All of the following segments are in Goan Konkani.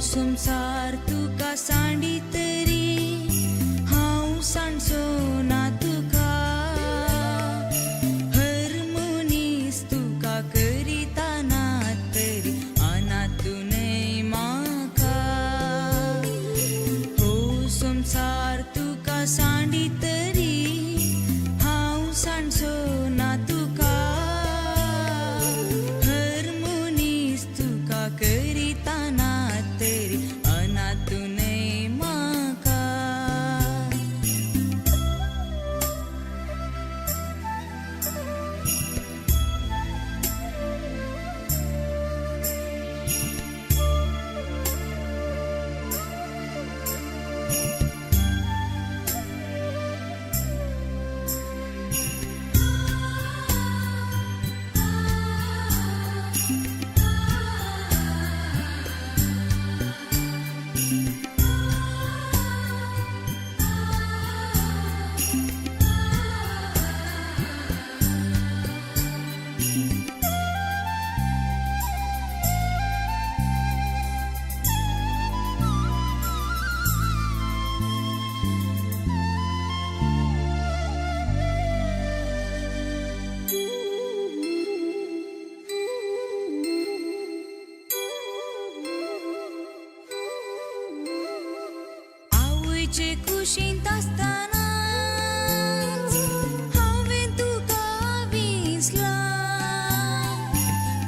संसार तुका सांडी तरी हांव सांडचो ना तुका, हर मनीस तुका करिता ना तरी अनाथ न्हय म्हाका। हो संसार तुका सांडी तरी हांव सांडचो ना तुका, हर मनीस तुका करिता ना तरी अनाथ न्हय म्हाका। आवयचे कुशींत आसतनाच हांवें तुका विसलां,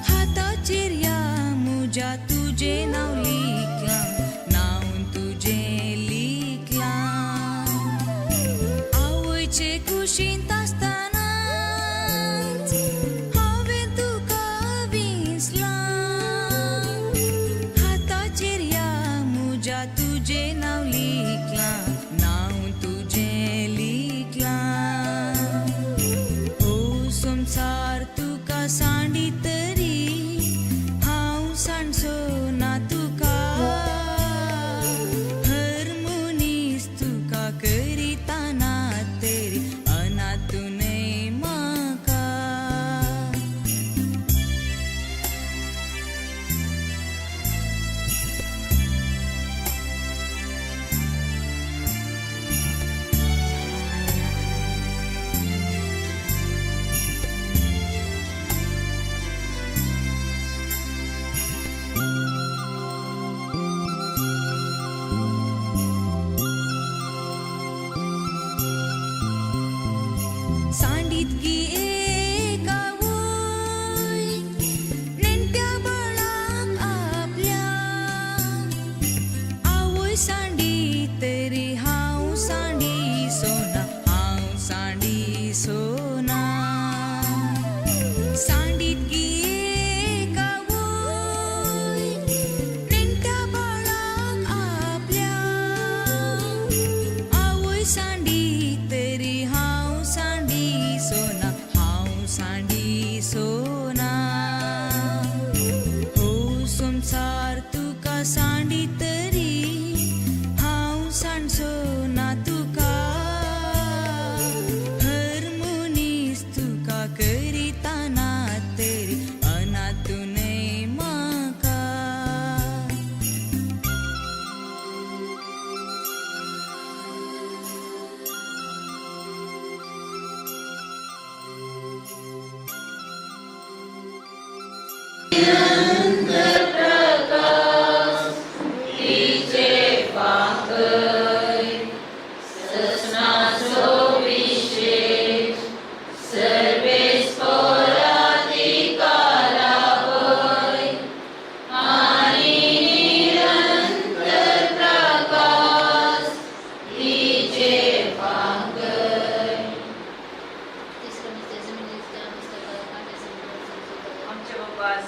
हाताचेर ह्या म्हज्या तुजें नांव लिखलां, नांव तुजें लिखलां। आवयचे कुशींत आसतनाच हांवें तुका विसलां, हाताचेर ह्या म्हज्या तुजें नांव लिखलां, नांव तुजें लिखलां। हो संसार तुका सांडी तरी हांव सांडचो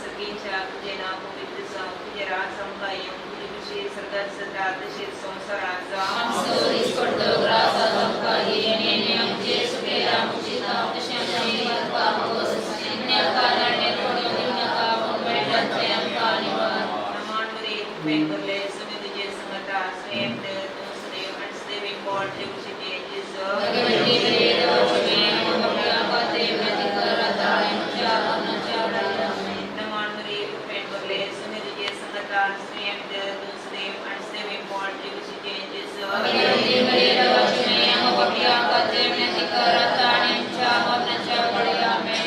सर्गीच्या तुझे नाव पवित्र जावं, तुझे राज आमकां येवं, तुजी खुशी स्वर्गात जाता तशीच संवसारात जावं. आमचो दिसपट्टो ग्रास आज आमकां दी आनी आमचे सुके आमची तशें आमचे पाप आनी आमकां दांडेर पडून दिवं नाका, पूण वायटांतलें आमकां निवार. नमान मरिये, कृपेन भरले, स्वामी तुझे संगता, स्त्रियेंत तूं सदैव आणि सदैवी पोट तुझे कुशीचे जेजू. भगवती मरिये, देवाची माय, आमच्या पापयां खातीर विनंती कर आता आणि आमच्या मरणाच्या वेळार. आमेन. नमान मरिये, कृपेन भरले, स्वामी तुझे संगता, स्त्रियेंत तूं सदैव आणि सदैवी पोट तुझे कुशीचे जेजू. भगवती मरिये, देवाची माय, आमच्या पापयां खातीर विनंती कर आता आणि आमच्या मरणाच्या वेळार. आमेन.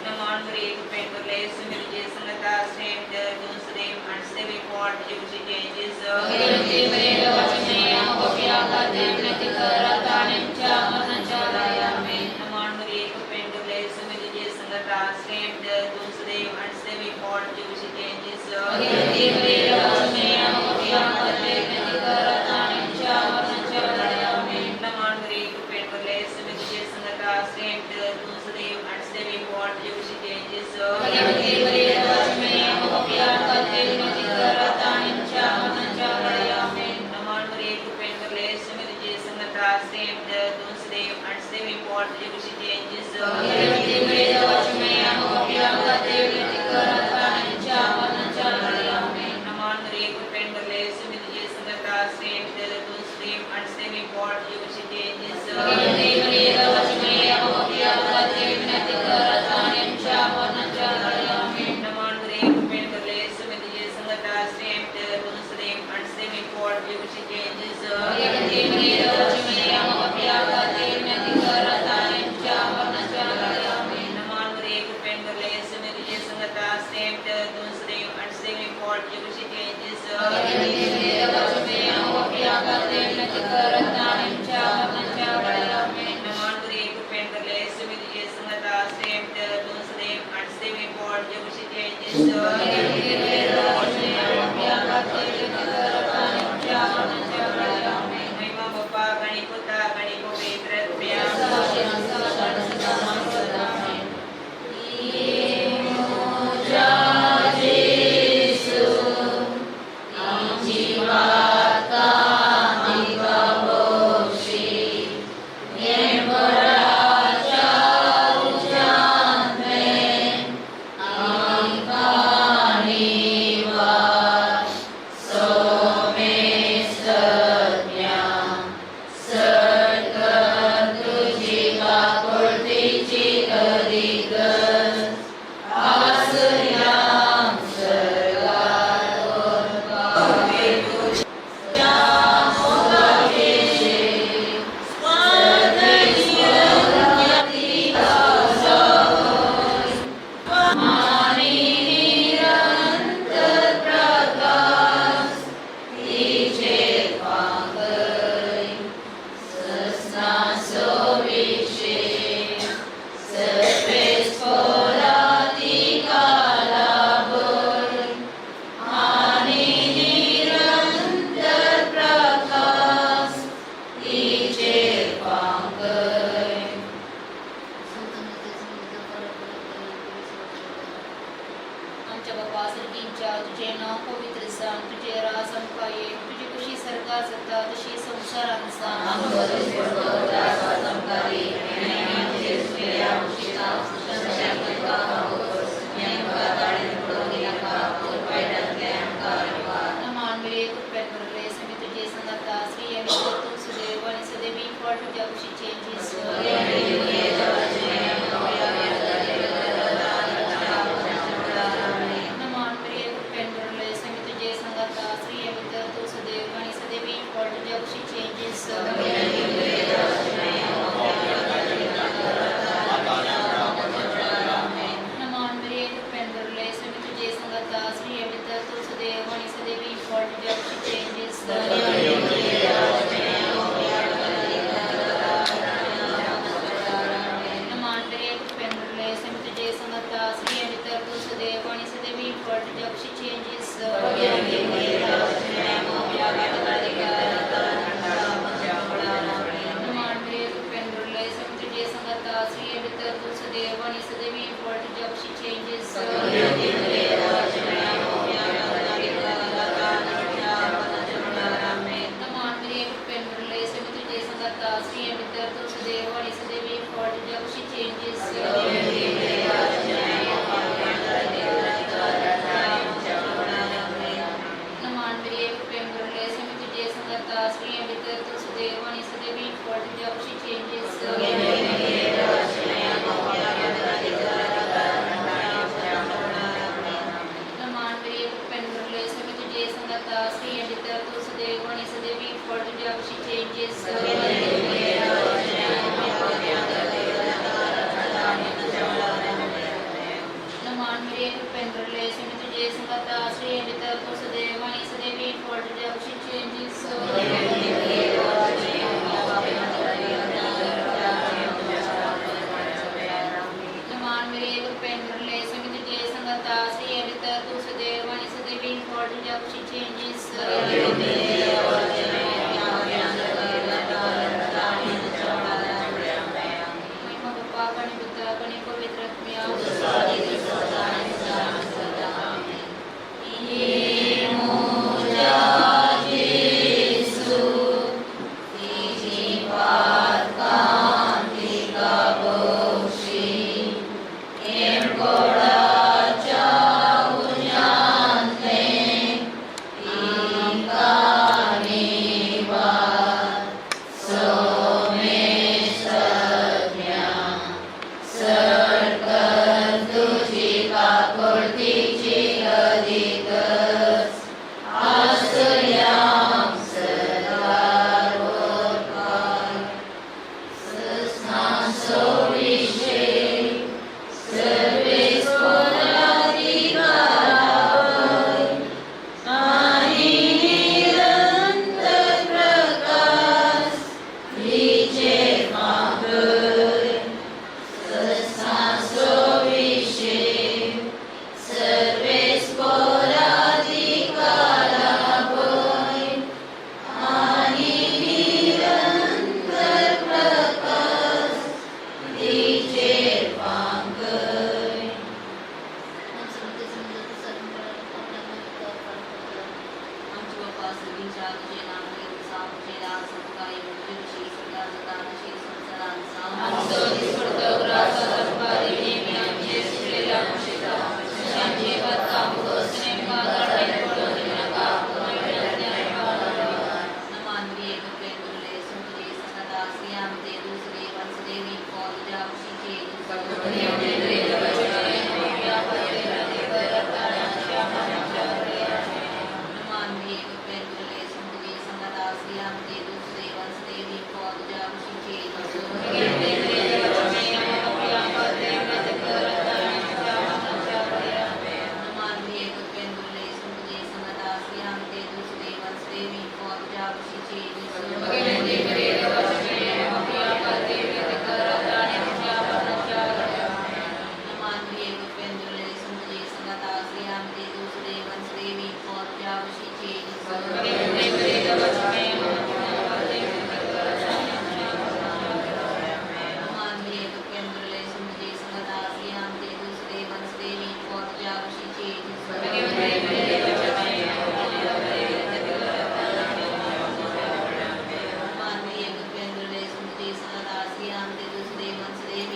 नमान मरिये, कृपेन भरले, स्वामी तुझे संगता, स्त्रियेंत तूं सदैव आणि सदैवी पोट तुझे कुशीचे जेजू. भगवती मरिये, देवाची माय, आमच्या पापयां खातीर विनंती कर आता आणि आमच्या मरणाच्या वेळार. आमेन. नमान मरिये, कृपेन भरले, स्वामी तुझे संगता, स्त्रियेंत तूं सदैव आणि सदैवी पोट तुझे कुशीचे जेजू. भगवती मरिये, देवाची माय, आमच्या पापयां खातीर विनंती कर आता आणि आमच्या मरणाच्या वेळार. आमेन. नमान मरिये, कृपेन भरले, स्वामी तुझे संगता, स्त्रियेंत तूं सदैव आणि सदैवी पोट तुझे कुशीचे जेजू. भगवती मरिये, देवाची माय, आमच्या पापयां खातीर विनंती कर आता आणि आमच्या मरणाच्या वेळार. आमेन. नमान मरिये, कृपेन भरले, स्वामी तुझे संगता, स्त्रियेंत तूं सदैव आणि सदैवी पोट तुझे कुशीचे जेजू. भगवती मरिये, देवाची माय, आमच्या पापयां खातीर विनंती कर आता आणि आमच्या मरणाच्या वेळार. आमेन. नमान मरिये, कृपेन भरले, स्वामी तुझे संगता, स्त्रियेंत तूं सदैव आणि सदैवी पोट तुझे कुशीचे जेजू. भगवती मरिये, देवाची माय, आमच्या पापयां खातीर विनंती कर आता आणि आमच्या मरणाच्या वेळार. आमेन. नमान मरिये, कृपेन भरले, स्वामी तुझे संगता, स्त्रियेंत तूं सदैव आणि सदैवी पोट तुझे कुशीचे जेजू. भगवती मरिये, देवाची माय, आमच्या पापयां खातीर विनंती कर आता आणि आमच्या मरणाच्या वेळार. आमेन. नमान मरिये, कृपेन भरले, स्वामी तुझे संगता, स्त्रियेंत तूं सदैव आणि सदैवी पोट तुझे कुशीचे जेजू. भगवती मरिये, देवाची माय, आमच्या पापयां खातीर विनंती कर आता आणि आमच्या मरणाच्या वेळार. आमेन. नमान मरिये, कृपेन भरले, स्वामी तुझे संगता, स्त्रियेंत तूं सदैव आणि सदैवी पोट तुझे कुशीचे जेजू. भगवती मरिये, देवाची माय, आमच्या पापयां खातीर विनंती कर आता आणि आमच्या मरणाच्या वेळार. आमेन. महिमा बाप्पा गणी पुता गणी पवित्र आत्म्या. आमच्या बापा सर्गींच्या, तुझे नाव पवित्र जावं, तुझे राज आमकां ये, तुजी खुशी स्वर्गात जाता तशी संवसारांत जावं. नमान मरिये, कृपेन भरले, स्वामी तुझे संगता, स्त्रिये तूं सदैव आणि सदैवी फळ तुझ्या कुशीचे जेजू. नमान मरिये, कृपेन भरले, स्वामी तुझे संगता, स्त्रिये तूं सदैव आणि सदैवी फळ तुझ्या कुशीचे जेजू. नमान मरिये, कृपेन भरले, स्वामी तुझे संगता, स्त्रिये तूं सदैव आणि सदैवी फळ तुझ्या कुशीचे जेजू. नमान मरिये, कृपेन भरले, स्वामी तुझे संगता, स्त्रिये तूं सदैव आणि सदैवी फळ तुझ्या कुशीचे जेजू. नमान मरिये, कृपेन भरले, स्वामी तुझे संगता, स्त्रिये तूं सदैव आणि सदैवी फळ तुझ्या कुशीचे जेजू. श्री आणि तूं सदैव आनी सदैव फळ तुज्या कुशीचे जेजू. नमान मरिये, कृपेन भरले, स्वामी तुझे संगात, श्री आणि तूं सदैव आनी सदैव फळ तुज्या कुशीचे जेजू. नमान मरिये, कृपेन भरले, स्वामी तुझे संगात, श्री आणि तूं सदैव आनी सदैव फळ तुज्या कुशीचे जेजू. महिमा बापाक आणि पुत्राक आणि पवित्र आत्म्याक. आमचे बाप्पा सर्वींच्या, तुझे नाव जावं, तुझे राज तुका येवं, तुझी खुशी स्वर्गात जाता तशी संवसारात जावं. आमचो दिसपडतो ग्रास आमकां दी, नेहमी आमचे सुटलेल्या पोशेता, तशें आमचे पातकां बोगस आनी आमकां काडणे पडूं दिवनाका, पूण वायटांतल्यान आमकां वाटाय. नमान मरिये, कृपेन भरले, स्वामी तुझे संगात, स्त्रियांमध्ये तू सदैव आणि सदैव फळ तुझ्या कुशीचे जेजू. नमान मरिये, कृपेन भरले, स्वामी तुझे संगात, स्त्रियांमध्ये तू सदैव आणि सदैव फळ तुझ्या कुशीचे जेजू. नमान मरिये, कृपेन भरले, स्वामी तुझे संगात, स्त्रियांमध्ये तू सदैव आणि सदैव फळ तुझ्या कुशीचे जेजू. नमान मरिये, कृपेन भरले, स्वामी तुझे संगात, स्त्रियांमध्ये तू सदैव आणि सदैव फळ तुझ्या कुशीचे जेजू. नमान मरिये, कृपेन भरले, स्वामी तुझे संगात, स्त्रियांमध्ये तू सदैव आणि सदैव फळ तुझ्या कुशीचे जेजू. नमान मरिये, कृपेन भरले, स्वामी तुझे संगात, स्त्रियांमध्ये तू सदैव आणि सदैव फळ तुझ्या कुशीचे जेजू. नमान मरिये, कृपेन भरले, स्वामी तुझे संगात, स्त्रियांमध्ये तू सदैव आणि सदैव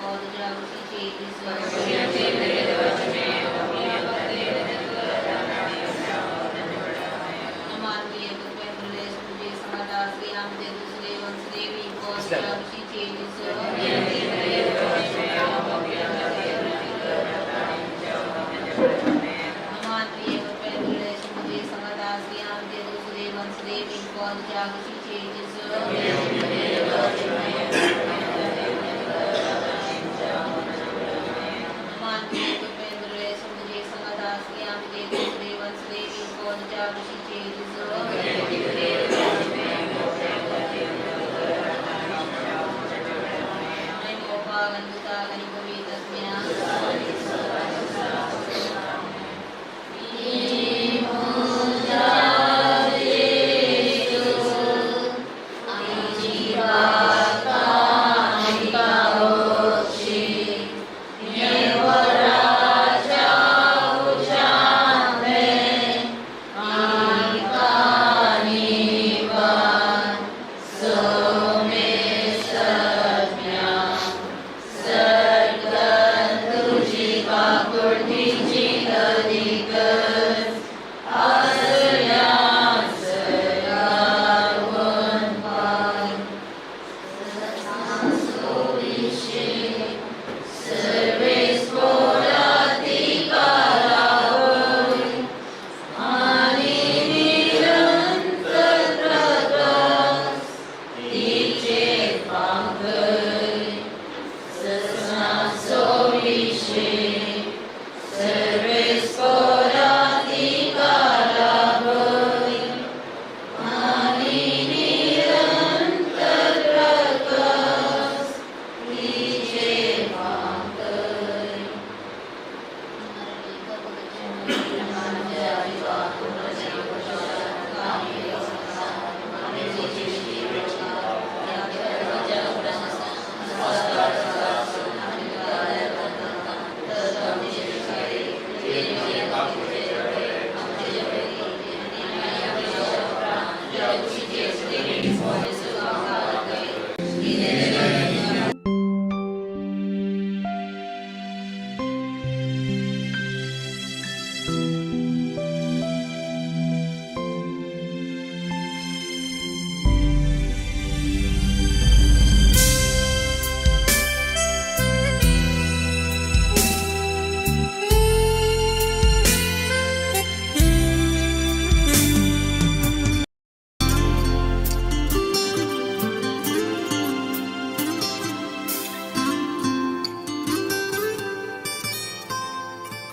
फळ तुझ्या कुशीचे जेजू. नमान मरिये, कृपेन भरले, स्वामी तुझे संगात, स्त्रियांमध्ये तू सदैव आणि सदैव फळ तुझ्या कुशीचे जेजू. नमान मरिये, कृपेन भरले, स्वामी तुझे संगात, स्त्रियांमध्ये तू सदैव आणि सदैव फळ तुझ्या कुशीचे जेजू. नमान मरिये, कृपेन भरले, स्वामी तुझे संगात, स्त्रियांमध्ये तू सदैव आणि सदैव फळ तुझ्या कुशीचे जेजू. महिमा बापाक आणि पुताक आणि पवित्र आत्म्याक.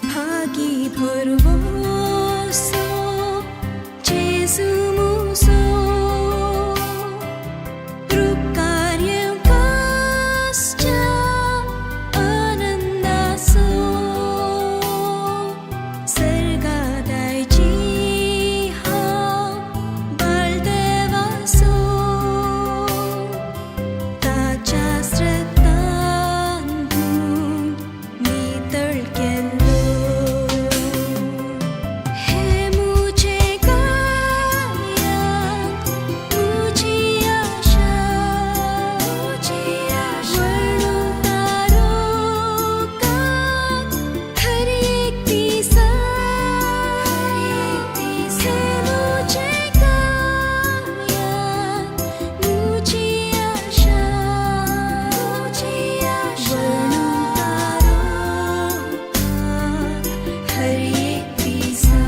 भागी भरवसो जेजू मुसो रुपकार्यकाश्च आनंदासो सर्गादायची हांव बाळदेवासो ताच्या स्रतान नितळ केल्लो हे मुझे गाया तुझी आशा वर्णू तारोका हर एक दिसा हे मुझे गाया तुझी आशा वर्णू तारोका हर एक दिसा.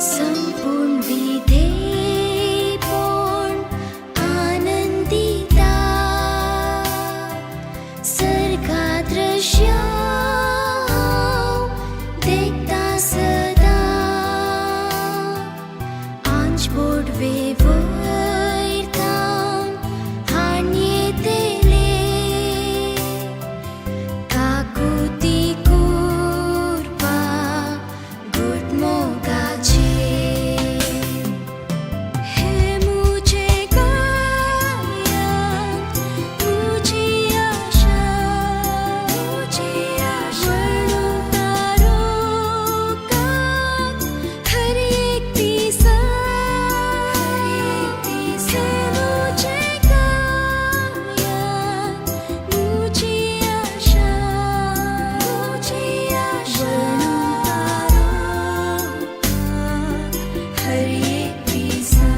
संपूर्ण विधेयपण आनंदिता सर्गा दृश्य देखता सदा आंच बोडवे वयरतावन हाणयेतले काकुती कुरपा गुटमोगाचे हे मुझे गाया तुझी आशा वर्णू तारोका हर एक दिसा हे मुझे गाया तुझी आशा वर्णू तारोका हर एक दिसा.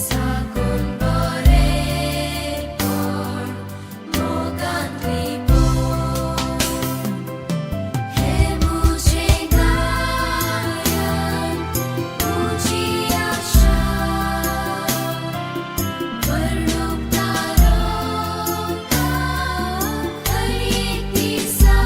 साकून बरेपण मोगांत लिपोवन हे मुझे गायन तुझी आशा वर्णूक तारोका हर एक दिसा.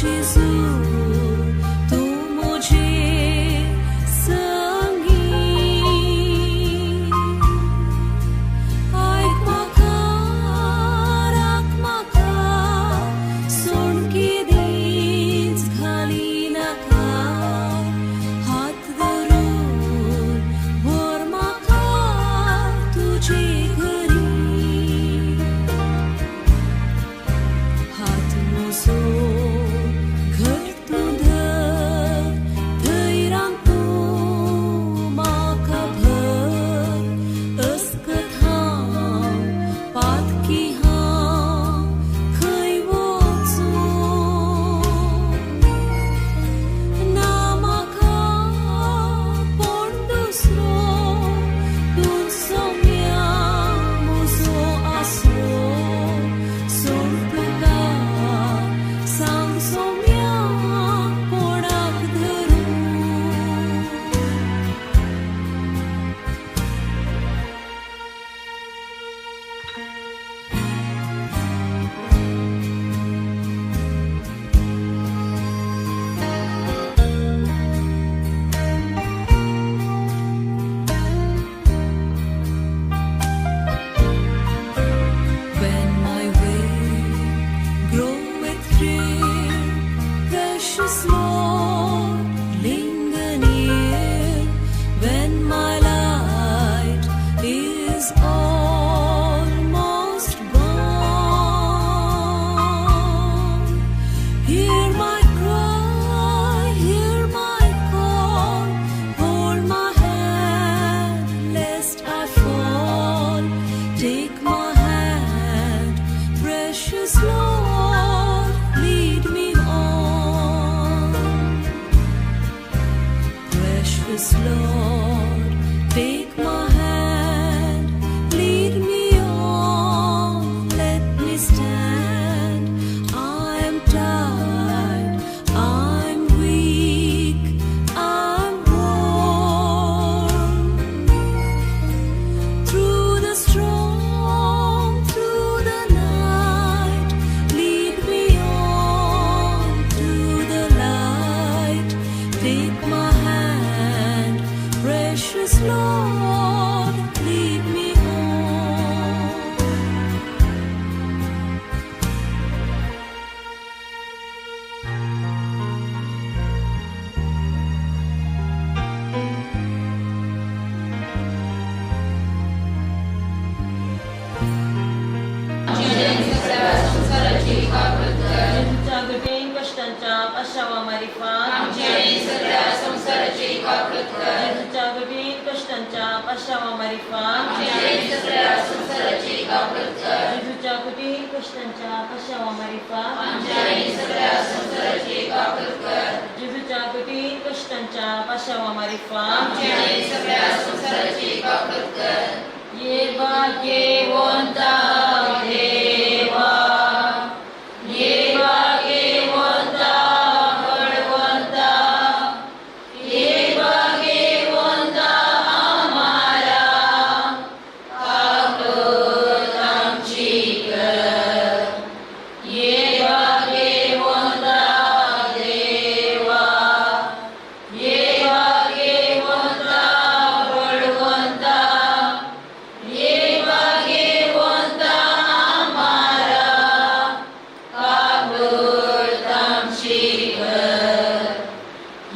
जेजू तूं म्हजे संगी आयक म्हाका राख म्हाका सोणकी दीस घाली नाका हात धरून व्हर म्हाका तुजे घरी हात म्हजो घट तूं धर धैर्यान तूं म्हाका भर अस्कत हांव पातकी हांव खंय वचूं ना म्हाका कोण दुसरो तूं सोम्या म्हजो आसरो सोड तुका सांग सोम्या कोणाक धरूं. When my way groweth drear, precious Lord, linger near. When my light is almost gone, hear my cry, hear my call, hold my hand lest I fall. Take my hand, precious Lord, lead me on. Precious Lord, take my hand, lead me on, let me stand. I am tired, I'm weak, I'm worn. Through the storm, through the night, lead me on to the light. Take my hand, precious Lord, lead me on. जेजूच्या कठीण कश्टांच्या पाशावा मारिफात आमची आणि सगळ्या संवसाराची काकळत कर. जेजूच्या कठीण कश्टांच्या पाशावा मारिफात आमची आणि सगळ्या संवसाराची काकळत कर. जेजूच्या कठीण कश्टांच्या पाशावा मारिफात आमची आणि सगळ्या संवसाराची काकळत कर. जेजूच्या कठीण कश्टांच्या पाशावा मारिफात आमची आणि सगळ्या संवसाराची काकळत कर. ये भाग्यवंता देवा ये भाग्यवंता बळवंता ये भाग्यवंता आम्हाला काकळत आमची कर. ये भाग्यवंता देवा ये भाग्यवंता बळवंता ये भाग्यवंता आम्हाला काकळत आमची कर.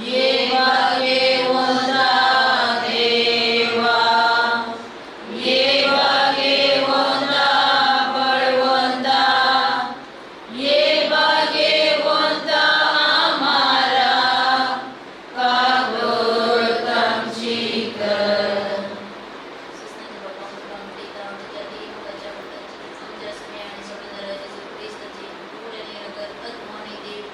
ये भाग्यवंता देवा ये भाग्यवंता बळवंता ये भाग्यवंता आम्हाला काकळत आमची कर. सुस्नाच्या बाप्पा पिता आमच्या देवाच्या आमच्या समय आणि सोडणाऱ्या जेजू ख्रिस्ताची पूर्ण निरगर आत्माने देव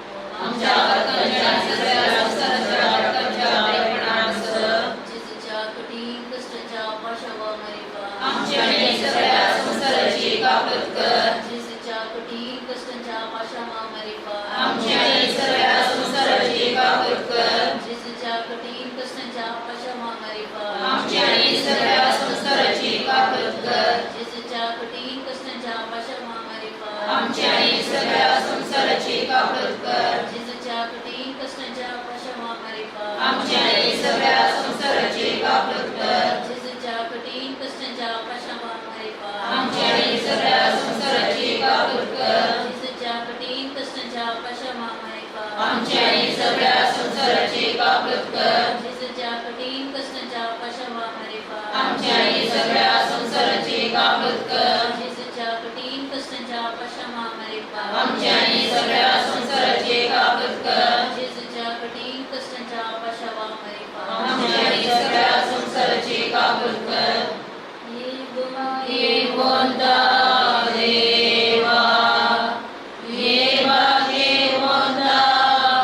आमच्या भक्तांच्या सगळ्या संसाराच्या भक्तांच्या प्रेरणांसह जेजूच्या कठीण कष्टाच्या पाशावा मारिफा आमची आणि सगळ्या संसाराची काकळत कर. जेजूच्या कठीण कष्टाच्या पाशावा मारिफा आमची आणि सगळ्या संसाराची काकळत कर. जेजूच्या कठीण कष्टाच्या पाशावा मारिफा आमची आणि सगळ्या संसाराची काकळत कर. जेजूच्या कठीण कष्टाच्या पाशावा मारिफा आमची आणि सगळ्या संसाराची काकळत कर. कश्टांच्या पाशामारिफात आमची आणि सगळ्या संवसाराची काकळूत कर. जेजूच्या कठीण कष्टांच्या पाशामारिफात आमची आणि सगळ्या संवसाराची काकळूत कर. जेजूच्या कठीण कष्टांच्या पाशामारिफात आमची आणि सगळ्या संवसाराची काकळूत कर. जेजूच्या कठीण कष्टांच्या पाशामारिफात आमची आणि सगळ्या संवसाराची काकळूत कर. येवंता देवा, येवा घेवंता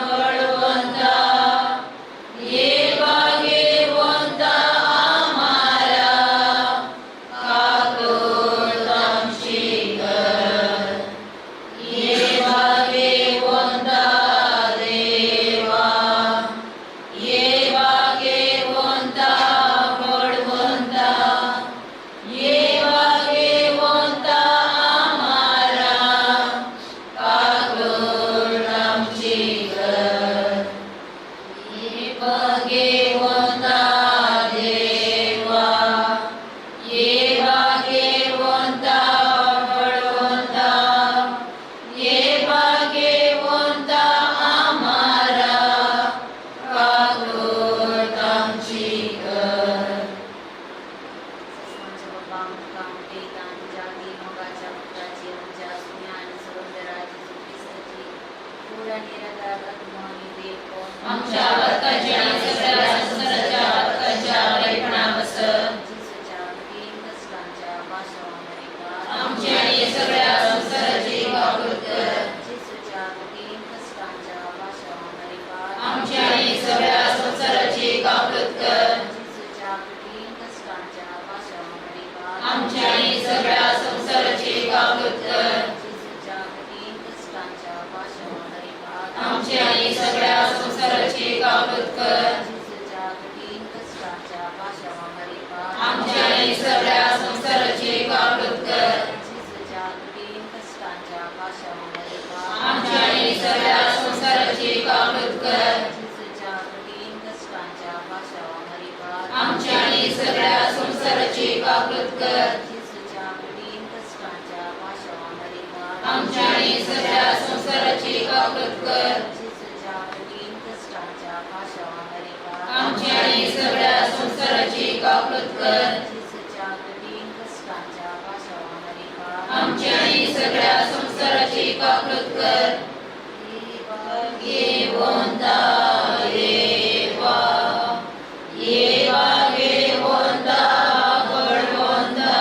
बळवंता, येवा घेवंता आमारा, काकूळ आमची कर. येवा घेवंता देवा, येवा घेवंता बळवंता, येवा घेवंता आमारा, काकूळ आमची कर. येवा घेवंता देवा, येवा घेवंता बळवंता, येवा घेवंता आमारा, काकूळ आमची कर. आमच्या हक्काची आणि सगळ्या संसाराच्या हक्काच्या बळीपणापासून आमची आणि सगळ्या संसाराची काकळूत कर. आमची आणि सगळ्या संसाराची काकळूत कर. आमची आणि सगळ्या संसाराची काकळूत कर. आमची आणि सगळ्या संसाराची काकळूत कर. आमची आणि सगळ्या संसाराची काकळूत कर. आमची आणि सगळ्या संसाराची काकळूत कर. आमची आणि सगळ्या संसाराची काकळूत कर. आमची आणि सगळ्या संसाराची काकळूत कर. आमची आणि सगळ्या संसाराची काकळूत कर. आमची आणि सगळ्या संसाराची काकळूत कर. घेवंता देवा, येवा घेवंता बळवंता,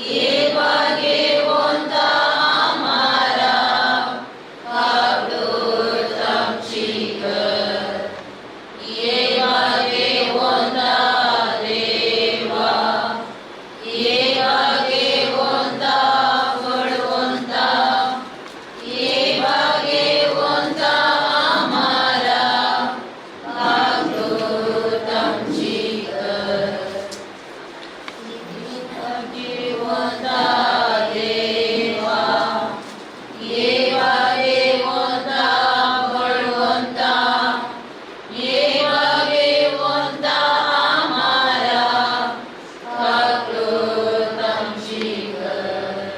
येवा घेवंता आमारा, काकळूत आमची कर. येवा घेवंता देवा, येवा घेवंता बळवंता, येवा घेवंता आमारा, काकळूत आमची कर. घेवंता देवा, येवा घेवंता बळवंता, येवा घेवंता आमारा, काकळूत आमची कर.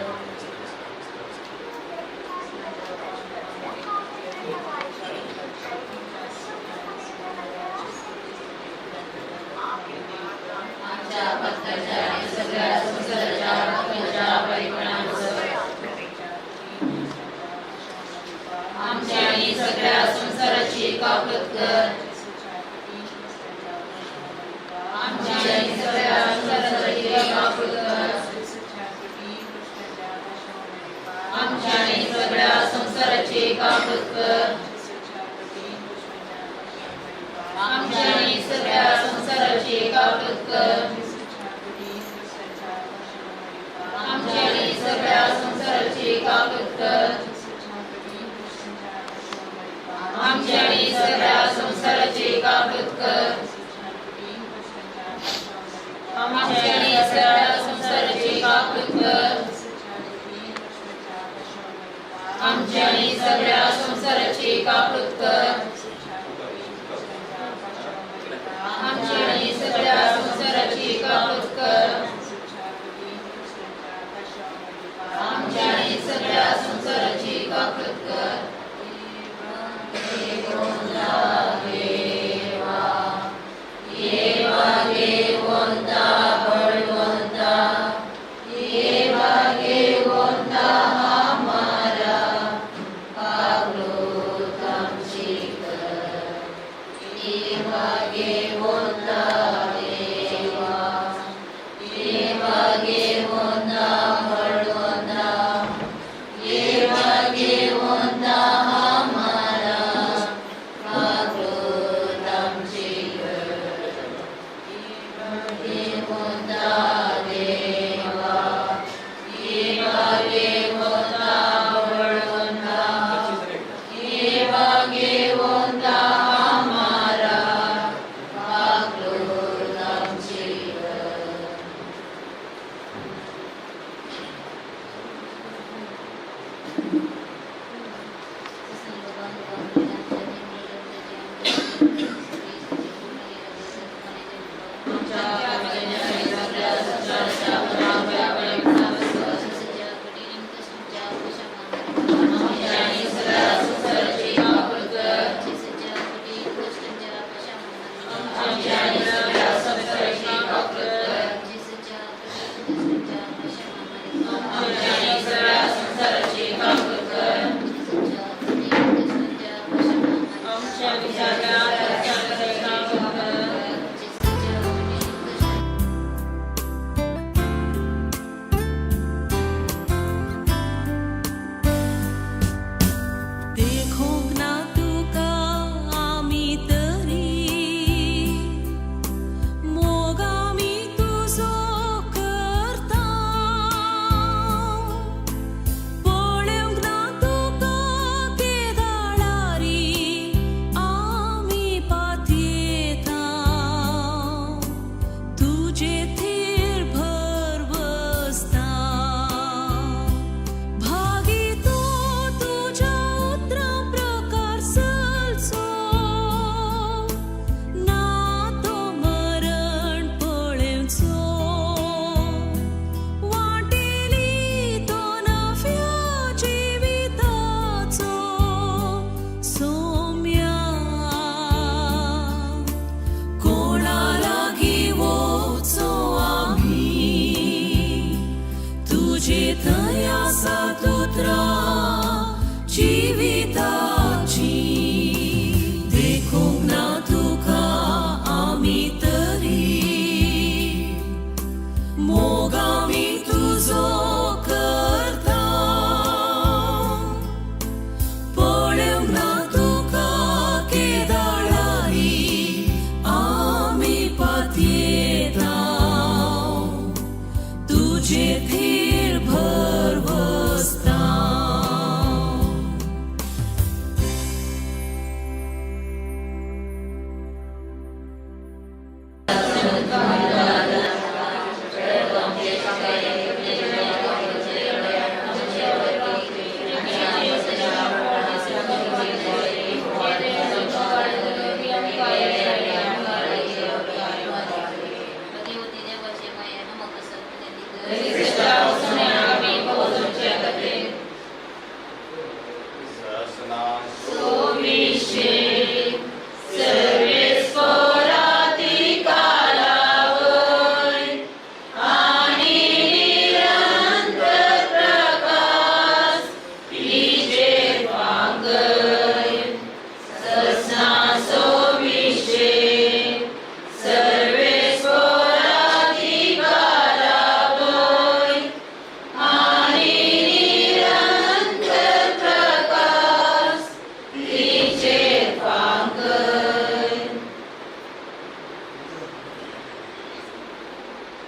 आमच्या पत्काच्या आणि सगळ्या संसाराच्या हक्काच्या परिपणानुसार आमच्या आणि सगळ्या संसाराची काकळूत कर. आमच्या आणि सगळ्या संसाराची काकळूत कर. आमच्या आणि सगळ्या संसाराची काकळूत कर. आमच्या आणि सगळ्या संसाराची काकळूत कर. आमच्या आणि सगळ्या संसाराची काकळूत कर. आमच्या आणि सगळ्या संसाराची काकळूत कर. आमच्या आणि सगळ्या संसाराची काकळूत कर. आमच्या आणि सगळ्या संसाराची काकळूत कर. आमच्या आणि सगळ्या संसाराची काकळूत कर. आमच्या आणि सगळ्या संसाराची काकळूत कर.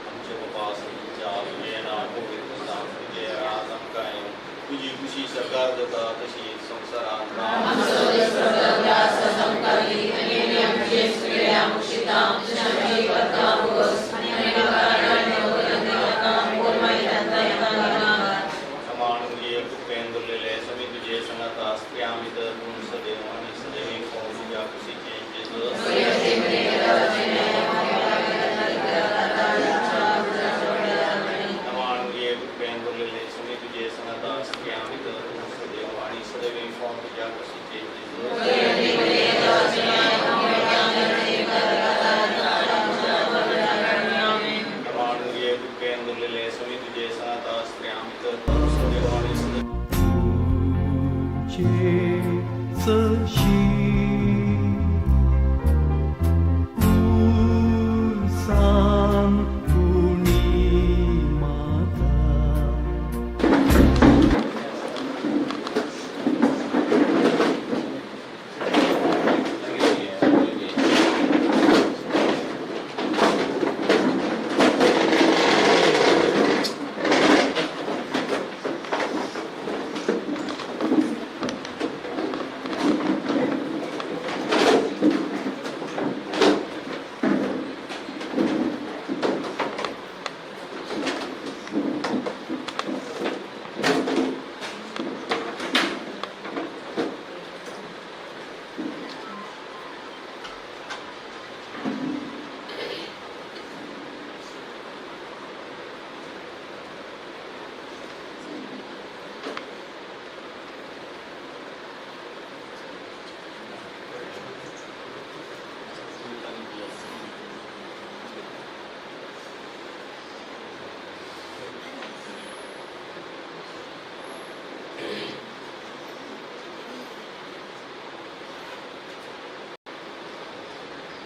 आमचे बाबा तुझ्या तुझे नाव पवित्र जावं, तुझे राज आमकां येवं, तुजी खुशी सरकार जाता तशी संवसारांत जावं. समान तुझे कृपेन भरलेले समी तुझे संगाता स्त्रियां भितर तूं सदैव आनी सदैव फळ तुज्या कुशीचें जेजस. समान तुझे कृपेन भरलेले समी तुझे संगाता स्त्रियां भितर तूं सदैव आनी सदैव फळ तुज्या कुशीचें जेजस. समान तुझे कृपेन भरलेले समी तुझे संगाता स्त्रियां भितर तूं सदैव आनी सदैव 这山不离马达。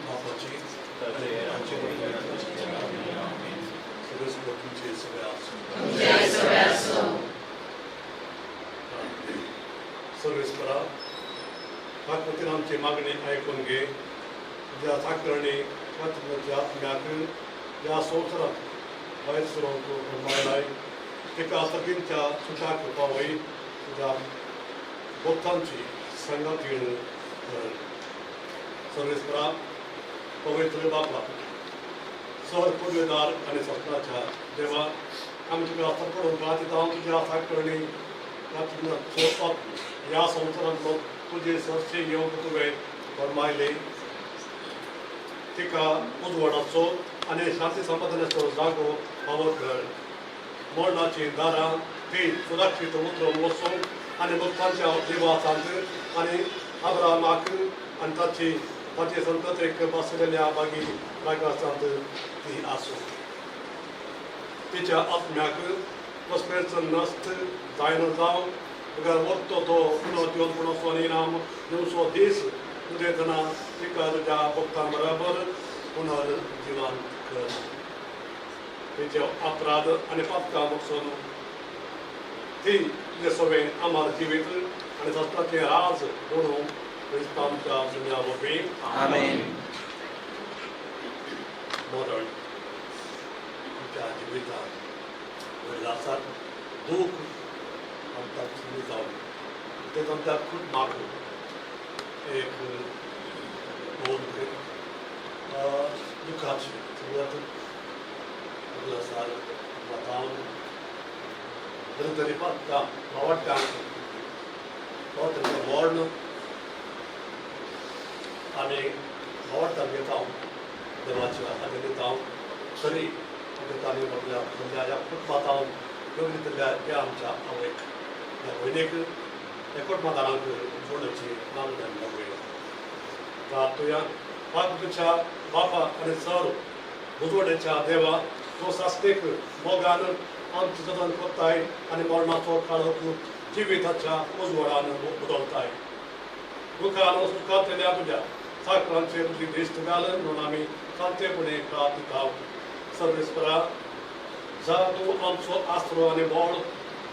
बापाची आणि आमचे सगळे तुमचे सगळे आसूं. सर्वेस्परा, भागवतीन आमची मागणी आयकून घे. तुज्या साकरणी तुज्या आत्म्याक ह्या संवसारात भायर सरूंक फर्मायलाय, तिका सगळींच्या सुखाक पावय. तुज्या भक्तांची संगत येण कर. सर्वेस्परा, पवित्र बापा, सर पुर्वेदार आणि स्वप्नाच्या देवा, आमी तुका करून प्रार्थता. तुज्या साकरणी सोदपाक ह्या संवसारांतलो तुजे सरसे येवंक तुवें फर्मायले, तिका उजवाडाचो आनी शांती संपादनाचो जागो फावो कर. मरणाची दारां ती सुरक्षीत उतरून वचूंक आनी भक्तांच्या देवासांत आनी अब्रामाक आनी ताची ताचे संततेक बसलेल्या बागी रागासांत ती आसूं. तिच्या आत्म्याक कसलेंच नश्ट जायना जावं, बगर वरतो तो पुनः पुनः नाम दिवसो दीस उदयतना तिका तुज्या भक्तां बराबर पुनर्जिवन कर. तिचे अपराध आनी पातकां बसून ती तुजे सगळें आमार जिवीत आनी सस्ताचें राज म्हणून क्रिस्तांच्या जुन्या वरवीं. आमेन. मरण आमच्या जिवितांत वडलासात दूख आमकां सुरू जावन तेच आमच्या कुटुंबाक एक दोन दुखाची सुरवात वडलासार वातावरण बरें तरी पातकां भावाट्यांक तो तांचो वर्ण आमी भावार्थान घेता, देवाच्या हातीन दिता, तरी तांणी म्हटल्या ह्या कुटुंबांत लग्न जाल्ल्या ह्या आमच्या आवयक, ह्या भयणीक एकवटमादारांक जोडची नामदान लागूया. प्रार्थुया. बाप तुझ्या बापा आनी सर उजवडेच्या देवा, तो सास्तीक मोगान आमची जतन करताय आनी मरणाचो काळोख जिविताच्या उजवाडान बदलताय. दुखान सुखांतल्या तुज्या साकरांचेर तुजी दिश्ट घाल म्हणून आमी शांतेपणे प्रार्थता. सर्वेस्परा, जा तूं आमचो आसरो आनी बळ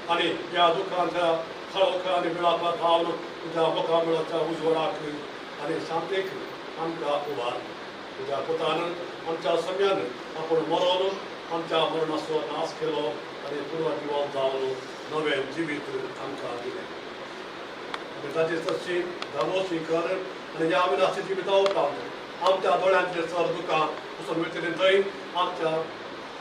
आनी ह्या दुखांच्या काळोखा आनी विळापा थावन तुज्या मुखामळाच्या उजवाडाक आनी शांतीक आमकां उबार. तुज्या पुतान आमच्या सम्यान आपूण मरोन आमच्या मरणाचो नाश केलो आनी पुनर्जिवन जावन नवें जिवीत आमकां दिलें. आनी ताची सरशी धामोशी कर आनी ह्या अविनाशी जिविता उपरांत आमच्या दोळ्यांचेर सर दुकां पुसून वयतलीं थंय आमच्या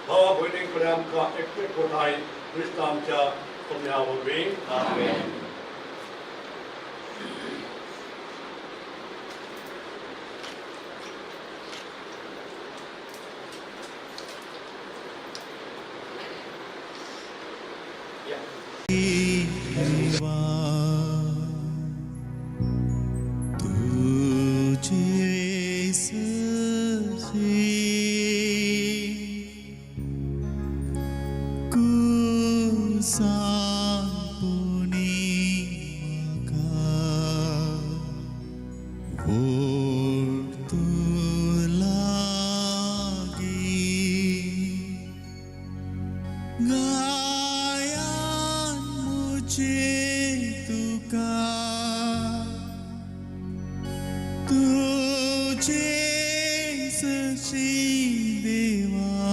भावा भयणी कडेन आमकां एकवटाय क्रिस्त आमच्या पुण्या वरवीं. आमेन. या. देवा तुझे ससे कुसापुनी म्हाका ओडतू लागी गायान मुझे तुका तुझे सशी देवा.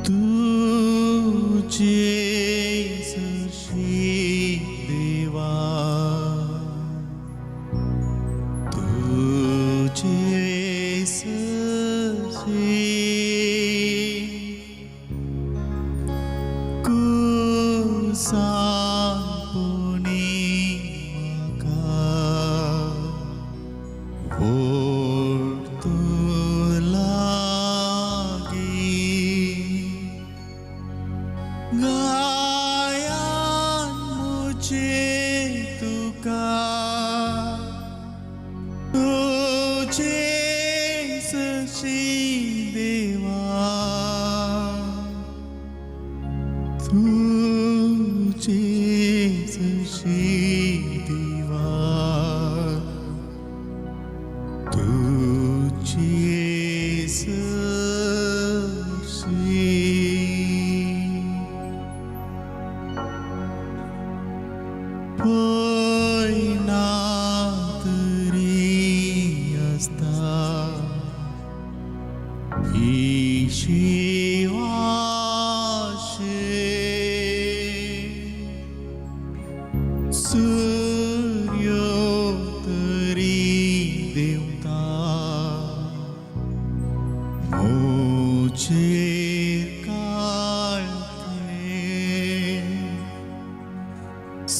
तुझे सरशी देवा तुझे सरशी कुसांपुनी म्हाका ओड तूं लागीं गायान मुझे तुका तुझे सरशी देवा तुझे सरशी देवा तुझे सरशी. पयना तरी आसता ही शिवाशे सूर्यो तरी देवता मोचेर काळखे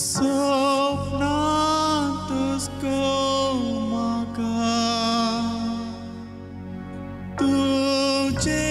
स्वप्नांतच म्हाका तुझे.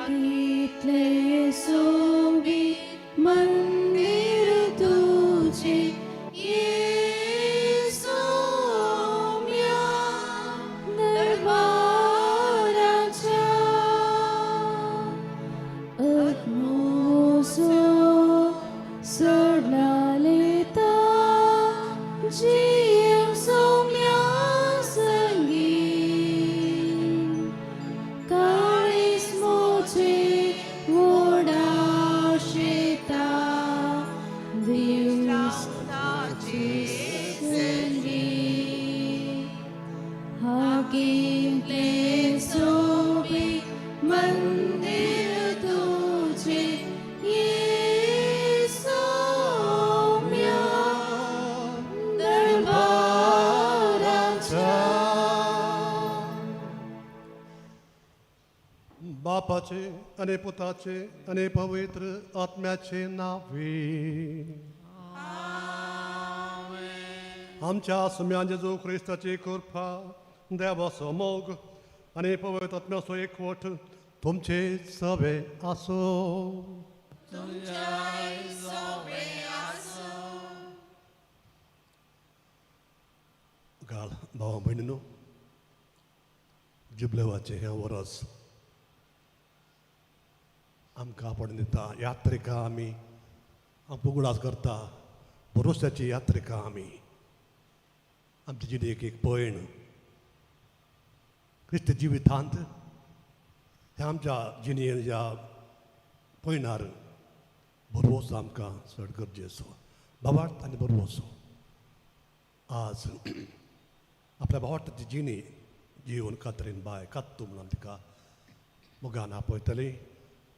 कितले सोबीत मंदिर तुझे ये सौम्या दरबाराच्या आत्मोसो सोडलालेता जीव सौम्या संगी काळीस मोचे वोडाशेता दिवस संगी. हाकितले सोबीत मंदिर तुझे ये सौम्या दरबाराच्या. बापाचे आणि पुताचे आणि पवित्र आत्म्याचे नावे. आमच्या सुम्या जेजू ख्रिस्ताची कृपा, देवाचो मोग आणि पवित्र आत्म्याचो एकवट तुमचे सवे आसो. गाल भावा भयणीनो, जुबलेवाचें हें वरस आमकां पडून दिता. यात्रिका आमी उगडास करता, भरोश्याची यात्रिका आमी. आमचे जिणेक एक पयण क्रिस्त जिवितांत ह्या आमच्या जिणेन ह्या पयणार भरवंसो आमकां चड गरजेचो. भावार्थ आनी भरवंसो. आज आपल्या भावार्थाची जिणी जीवन कातरीन बाय कात्तू म्हणून तिका मोगान आपयतली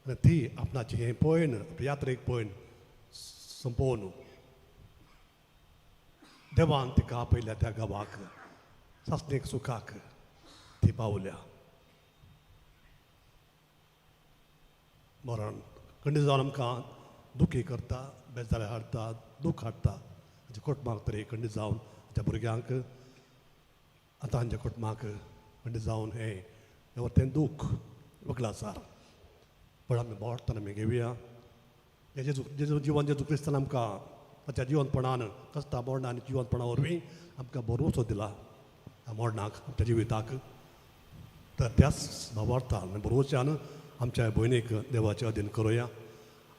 आनी ती आपणाचें हें पयण आपले यात्रेक पयण संपोवन देवान तिका आपयल्या त्या गांवाक सासणीक सुखाक ती पावल्या. मरण खंडीत जावन आमकां दुखी करता, बेजारी हाडटा, दूख हाडटा. हाच्या कुटुंबाक तरी खंडीत जावन हाच्या भुरग्यांक आतां हांच्या कुटुंबाक खंडीत जावन हें तें दूख वकलासार पण आमी बोडटना आमी घेवया. हें जेजू जेजू जिवन जेजू क्रिस्तान आमकां ताच्या जिवनपणान कश्टा मोडणा आनी जिवनपणा वरवीं आमकां बरोवचो दिला ह्या मोडणाक आमच्या जिविताक. तर त्याच भावार्थान आनी बरोवच्यान आमच्या भयणीक देवाचे अधीन करुया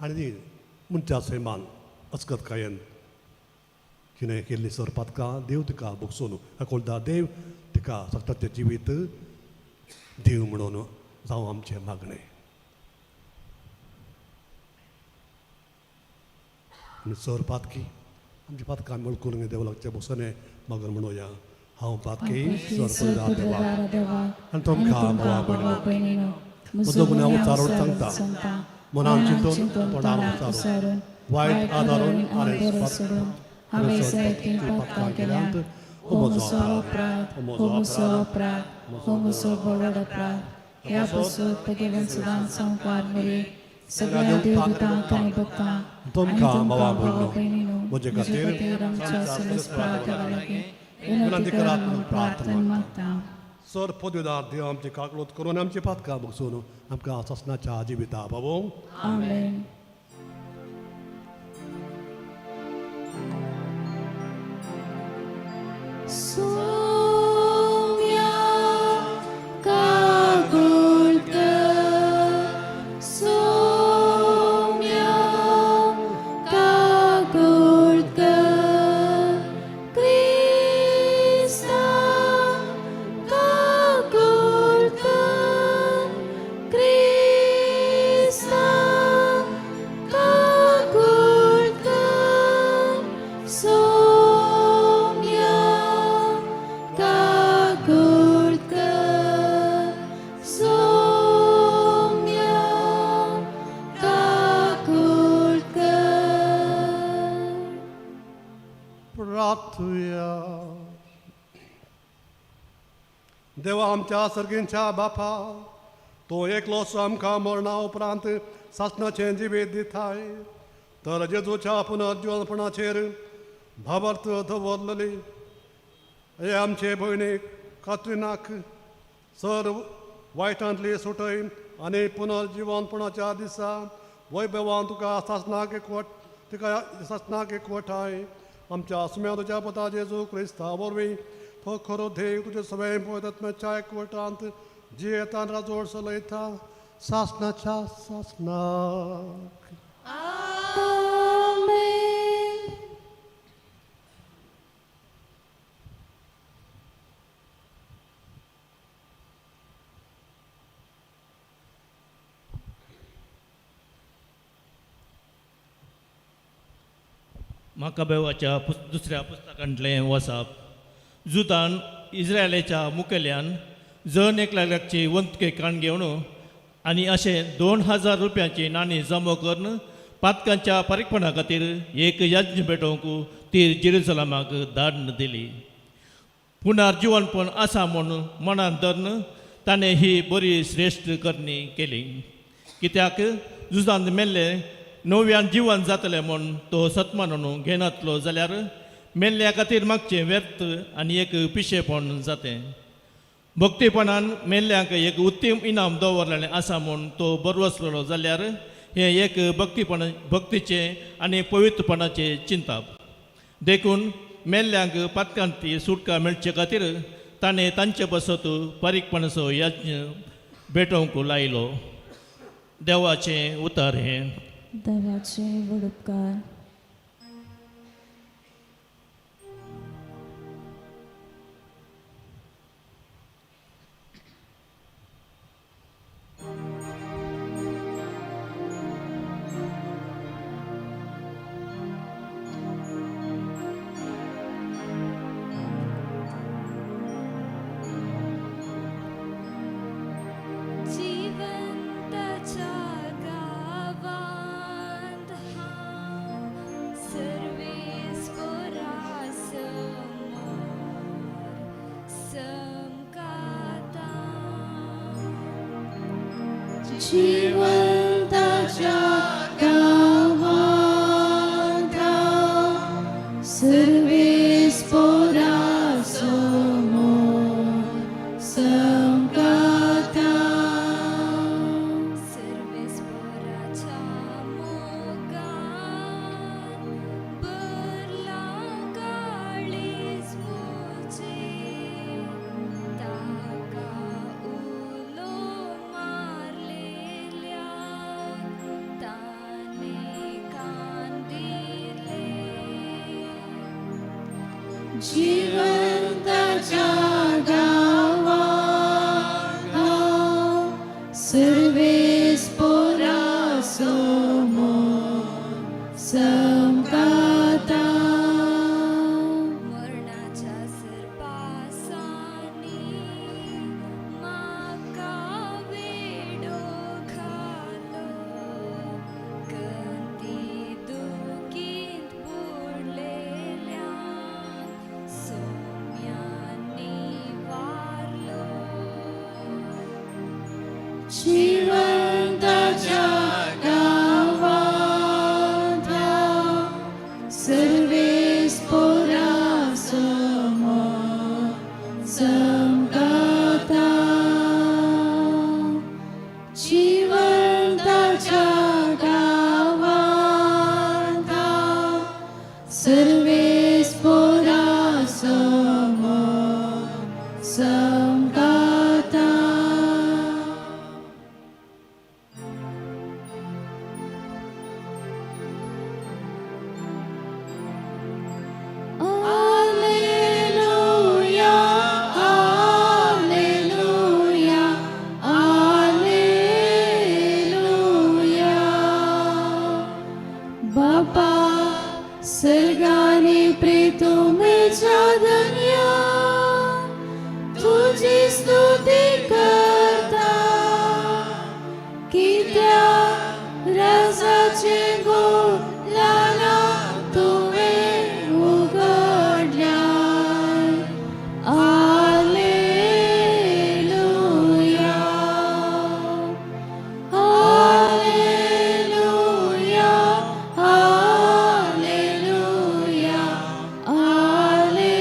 आनी ती मनच्या सैमान अस्कतकायेन तिणें केल्ली सरपातकां देव तिका भोगसून एकोलदा देव तिका सगळ्याचें जिवीत देव म्हणून जावं आमचें मागणें. आनी सर पातकी आमची पातकां आमी वळखून देव लागचे बसोने मगर म्हणुया हांव पातकी सर पवित्र देवा आनी तुमकां भावा भयणीनो म्हजो गुन्यांव उचारून सांगता मनान चिंतून तोंडान उचारून वायट आदारून आनी सोडून हांवें जायतीं पातकां केल्यांत. हो म्हजो अपराध, हो म्हजो अपराध, हो म्हजो व्हड अपराध. ह्या पासून तुगेल्यान सदांच संवकार मरे सगळ्या देवदूतांक आनी भक्तांक आनी तुमकां भावा भावा भयणीनो भयणीनो म्हजे खातीर आमच्या सलस्परा देवा लागीं विनंती करात म्हणून प्रार्थना मागता. सर पदवीदार देव आमची काकळूत करून आमची पातकां भोगसून आमकां ससनाच्या जिविता बाबू. आमेन. Soumya Kagulka, Soumya Kagulka, Krista Kagulka, Krista Kagulka, Soumya Kagulka, Soumya Kagulka. प्रार्थुया. देवा आमच्या सर्गींच्या बापा, तो एकलोच आमकां मरणा उपरांत सासणाचें जिवीत दिताय, तर जेजूच्या पुनर्जिवनपणाचेर भावार्थ दवरलेली हे आमचे भयणीक कात्रिनाक सर वायटांतली सुटय आनी पुनर्जिवनपणाच्या दिसा वैभवान तुका सासणाक एकवट तिका सासणाक एकवटाय. आमच्या सुम्या तुज्या पुता जेजू क्रिस्ता वरवीं तो खरो देव तुजे सवय पवित्र एकवटांत जियेतान राजोड चलयता सासणाच्या सासणाक. आमेन. माकाबेवाच्या दुसऱ्या पुस्तकांतलें वसाप. जुदान इस्रायलाच्या मुखेल्यान जण एकल्या लागची वंतके काण घेवन आनी अशें 2000 रुपयांची नाणी जमो करून पातकांच्या फारीकपणा खातीर एक यज्ञ भेटोवंक ती जेरुसलमाक धाडून दिली. पुनर्जिवनपण आसा म्हूण मनान धरून ताणें ही बरी श्रेश्ठ करणी केली, कित्याक झुजांत मेल्ले नव्यान जिवन जातलें म्हूण तो सत्मानून घेनातलो जाल्यार मेल्ल्या खातीर मागचें व्यर्थ आनी एक पिशेपण जातें. भक्तीपणान मेल्ल्यांक एक उत्तम इनाम दवरलेलें आसा म्हूण तो बरवसलेलो जाल्यार हें एक भक्तीपण भक्तीचें आनी पवित्रपणाचें चिंताप. देखून मेल्ल्यांक पातकांती सुटका मेळचे खातीर ताणें तांचे पासत बारीकपणाचो यज्ञ भेटोवंक लायलो. देवाचें उतर हें. देवाचे व्हड उपकार. जिवंताच्या गावांत हांव सर्वेस्परासमोर समकाता. जिवंताच्या गावांत हांव सर्वेस्परासमोर समकाता. जिवंताच्या गांवांत सर्वेस पोरासो समकाता. मरणाच्या सरपासांनी म्हाका वेडो घालो, गंती दुखींत बुडलेल्यांक सोम्यांनी वारलो. जिवंताच्या गांवांत सर्वेस पोरासो समकाता. जिवंताच्या गांवांत सर्वेस पोरासो समकाता. Alleluia, Alleluia, Alleluia. बापा सर्गाने प्रेतुमेच्या धन्या, तुझी स्तुती करता, कित्याक राजाचे गोलाला तुवें उगडल्याय. Alleluia, Alleluia, Alleluia, Alleluia.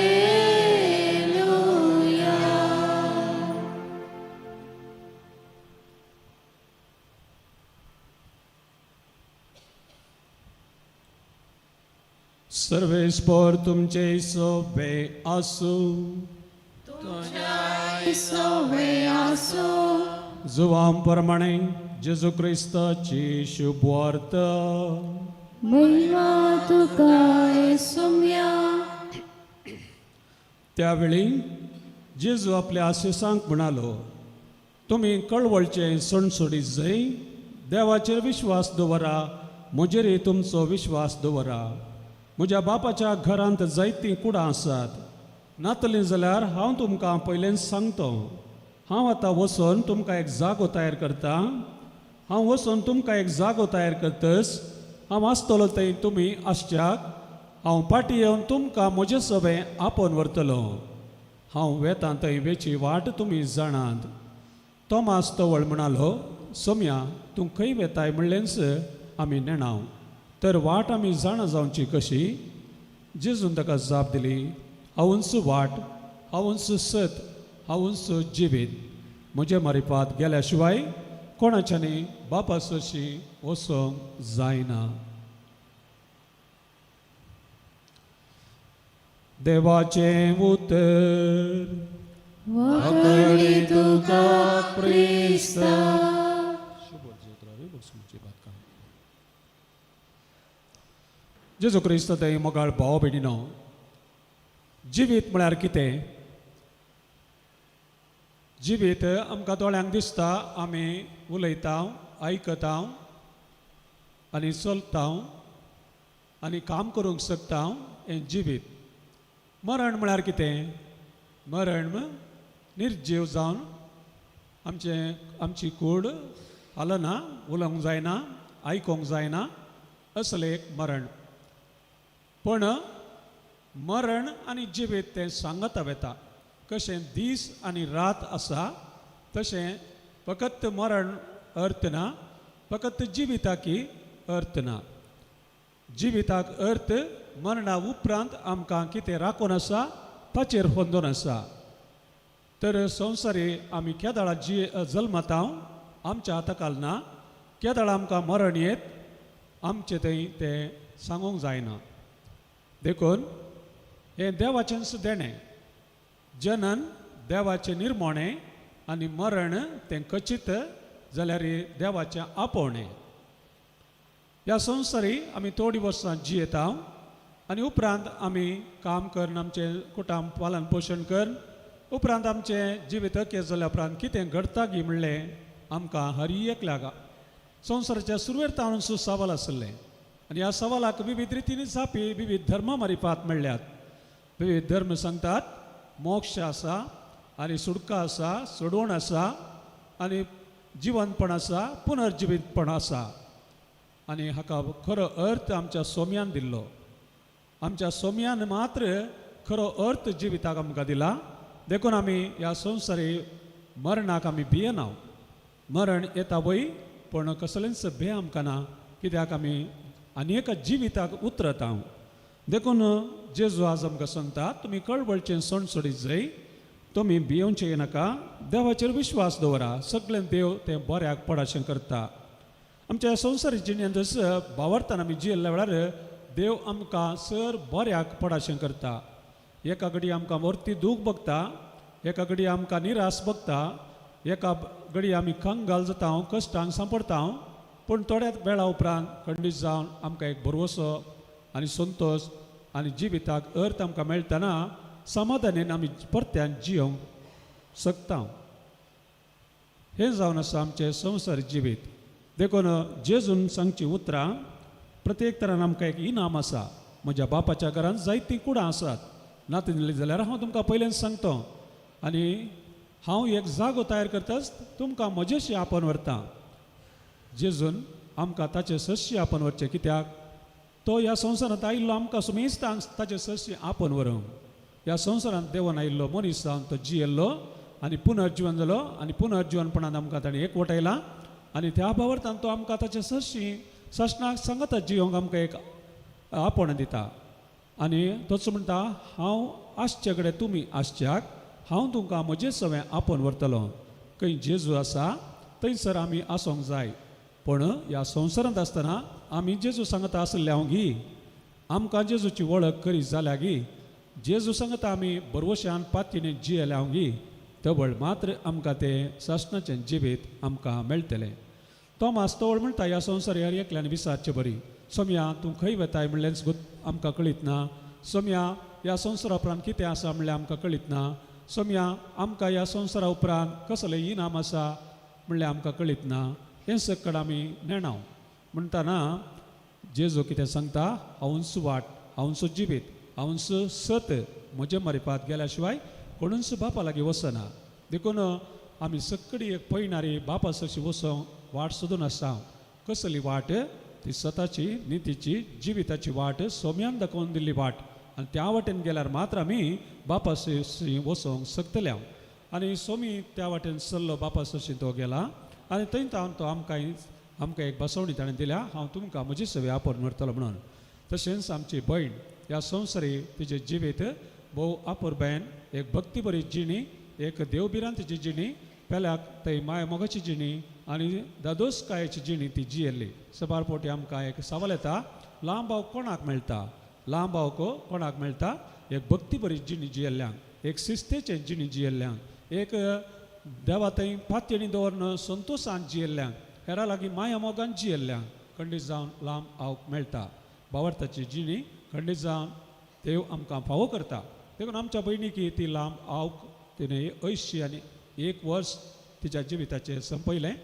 सर्वेस्पोर तुमचे सोबे आसू. सोवे आसो. जुवाम प्रमाणे जेजू क्रिस्ताची शुभवार्ता. महिमा तुका सोम्या. त्यावेळी जेजू आपल्या आशिसांक म्हणालो, तुमी कळवळचे सणसोडीत जंय देवाचेर विश्वास दवरा, म्हजेरय तुमचो विश्वास दवरा. म्हज्या बापाच्या घरांत जायतीं कुडां आसात. नातलीं जाल्यार हांव तुमकां पयलेंच सांगतो. हांव आतां वचून तुमकां एक जागो तयार करता. हांव वचून तुमकां एक जागो तयार करतच हांव आसतलो थंय तुमी आसच्याक हांव फाटीं येवन तुमकां म्हजे सभें आपोवन व्हरतलो. हांव वेतां थंय वेची वाट तुमी जाणात. तोमास तवळ म्हणालो, सोम्या, तूं खंय वेताय म्हणलेंच आमी नेणाव, तर वाट आमी जाणा जावची कशी? जेजून ताका जाप दिली, हांवूच वाट, हांवूच सत, हांवूच जिवीत. म्हजे मारिफात गेल्या शिवाय कोणाच्यानी बापा सरशी वचोंक जायना. देवाचें उतर. वाकडी तुका क्रिस्ता. जेजू क्रिस्त थंय मोगाळ भाव भयणीनो, जिवीत म्हळ्यार कितें? जिवीत आमकां दोळ्यांक दिसता. आमी उलयता, आयकता आनी चलता आनी काम करूंक शकता, हें जिवीत. मरण म्हळ्यार कितें? मरण निर्जीव जावन आमचें आमची कूड हालना, उलोवंक जायना, आयकोंक जायना, असलें एक मरण. पूण मरण आनी जिवीत तें सांगता वेता. कशें दीस आनी रात आसा तशें फकत मरण अर्थ ना, फकत जिविताकी अर्थ ना. जिविताक अर्थ मरणा उपरांत आमकां कितें राखून आसा ताचेर होंदोन आसा. तर संवसारी आमी केदळा जी जल्मता आमच्या हाताखाल ना, केदळा आमकां मरण येत आमचें थंय तें सांगूंक जायना. देखून हें देवाचेंच देणें. जनन देवाचें निर्मोणें आनी मरण तें खचीत जाल्यार देवाचें आपोवणें. ह्या संवसारी आमी थोडीं वर्सां जियेता. आनी उपरांत आमी काम करून आमचें कुटुंब पालन पोशण करून उपरांत आमचें जिवीत अकेर जाल्या उपरांत कितें घडटा गी म्हणलें आमकां हर एकल्याक संवसाराच्या सुरवेर तावन सवाल आशिल्लें आनी ह्या सवालाक विविध रितींनी जापी विविध धर्मा मारिफात मेळ्ळ्यात. विविध धर्म सांगतात मोक्ष आसा आनी सुडका आसा, सोडवण आसा आनी जिवनपण आसा, पुनर्जिवीतपण आसा. आनी हाका खरो अर्थ आमच्या सोम्यान दिल्लो. आमच्या सोम्यान मात्र खरो अर्थ जिविताक आमकां दिला. देखून आमी ह्या संवसारी मरणाक आमी भियेना. मरण येता वय पूण कसलेंच भंय आमकां ना, कित्याक आमी आनी एका जिविताक उतरता. देखून जेजू आज आमकां सांगता तुमी कळवळचें सण सोडीत जाय, तुमी भियोवचें नाका, देवाचेर विश्वास दवरा, सगळें देव तें बऱ्याक पडाशें करता. आमच्या संवसारी जिणेंत बावरताना आमी जियेल्ल्या वेळार देव आमकां सर बऱ्याक पडाशें करता. एका घडी आमकां वरती दूख बघता, एका घडी आमकां निरास बघता, एका घडी आमी कंगाल जाता, कश्टांक सांपडटा, पूण थोड्या वेळा उपरांत खंडीत जावन आमकां एक भरवसो आनी संतोश आनी जिविताक अर्थ आमकां मेळटना समाधानेन आमी परत्यान जियोंक शकता. हें जावन आसा आमचें संवसार जिवीत. देखून जेजून सांगची उतरां प्रत्येक तरान आमकां एक इनाम आसा. म्हज्या बापाच्या घरांत जायतीं कुडां आसात, ना दिली जाल्यार हांव तुमकां पयल्यान सांगता आनी हांव एक जागो तयार करताच तुमकां म्हजेशी आपोवन व्हरता. जेजून आमकां ताचे सशी आपोवन व्हरचें, कित्याक तो ह्या संवसारांत आयिल्लो आमकां सुमेस्तांक ताचे सशी आपोवन व्हरूंक. ह्या संवसारांत देवान आयिल्लो मनीस जावन तो जियेल्लो आनी पुनर्जिवन जालो आनी पुनर्जिवनपणान आमकां ताणें एकवटायला आनी त्या भावार्थान तो आमकां ताचे सशी सासणाक सांगता जियोंक आमकां एक आपोवणें दिता. आनी तोच म्हणटा हांव आसचे कडेन तुमी आसच्याक हांव तुमकां म्हजे सवें आपोवन व्हरतलो. खंय जेजू आसा थंयसर आमी आसूंक जाय, पूण ह्या संवसारांत आसतना आमी जेजू सांगता आसले हांव गी आमकां जेजूची वळख करीत जाल्या गी, जेजू सांगता आमी बरवशान पातीने जियेले हांव गी, तवळ मात्र आमकां तें सासणाचें जिवीत आमकां मेळटलें. तोमास तवळ म्हणटा ह्या संवसार हर एकल्यान विचारचे बरी सोम्या तूं खंय वेताय म्हणलेंच आमकां कळीत ना, सोम्या ह्या संवसारा उपरांत कितें आसा म्हणलें आमकां कळीत ना, सोम्या आमकां ह्या संवसारा उपरांत कसलें इनाम आसा म्हणलें आमकां कळीत ना, हें सगळें आमी नेणाव. म्हणटना जेजू कितें सांगता हांवूच वाट, हांवूच जिवीत, हांवूच सत, म्हजे मारिपात गेल्या शिवाय कोणूच बापा लागीं वचना. देखून आमी सगळी एक पयणारी बापा सरशी वचोंक वाट सोदून आसता. कसली वाट? ती सताची, नितीची, जिविताची वाट, सोम्यान दाखोवन दिल्ली वाट. आनी त्या वाटेन गेल्यार मात्र आमी बापा सरशी वचोंक शकतले. आनी सोमी त्या वाटेन सरलो, बापा सरशी तो गेला आनी थंय तावन तो आमकां आमकां एक बसवणी ताणें दिल्या, हांव तुमकां म्हजी सवे आपोवन व्हरतलो म्हणून. तशेंच आमची भयण ह्या संवसारी तिजें जिवीत भोव आपुरबायेन एक भक्ती बरी जिणी, एक देवभिरांतीची जिणी, पेल्याक थंय माय मोगाची जिणी आनी दादोसकायेची जिणी ती जियेल्ली. सबार पोटी आमकां एक सवाल येता, लांब भाव कोणाक मेळटा? लांब भाव कोणाक मेळटा? एक भक्ती बरी जिणी जियेल्ल्यांक, एक शिस्तेचें जिणी जियेल्ल्यांक, एक देवा थंय पातयेणी दवरून संतोशान जियेल्ल्यांक, हेरा लागीं माया मोगान जियेल्ल्यांक खंडीत जावन लांब आवक मेळटा. भावार्थाची जिणी खंडीत जावन देव आमकां फावो करता. देखून आमच्या भयणीक ती लांब आवक तिणें 81 वर्स तिच्या जिविताचें संपयलें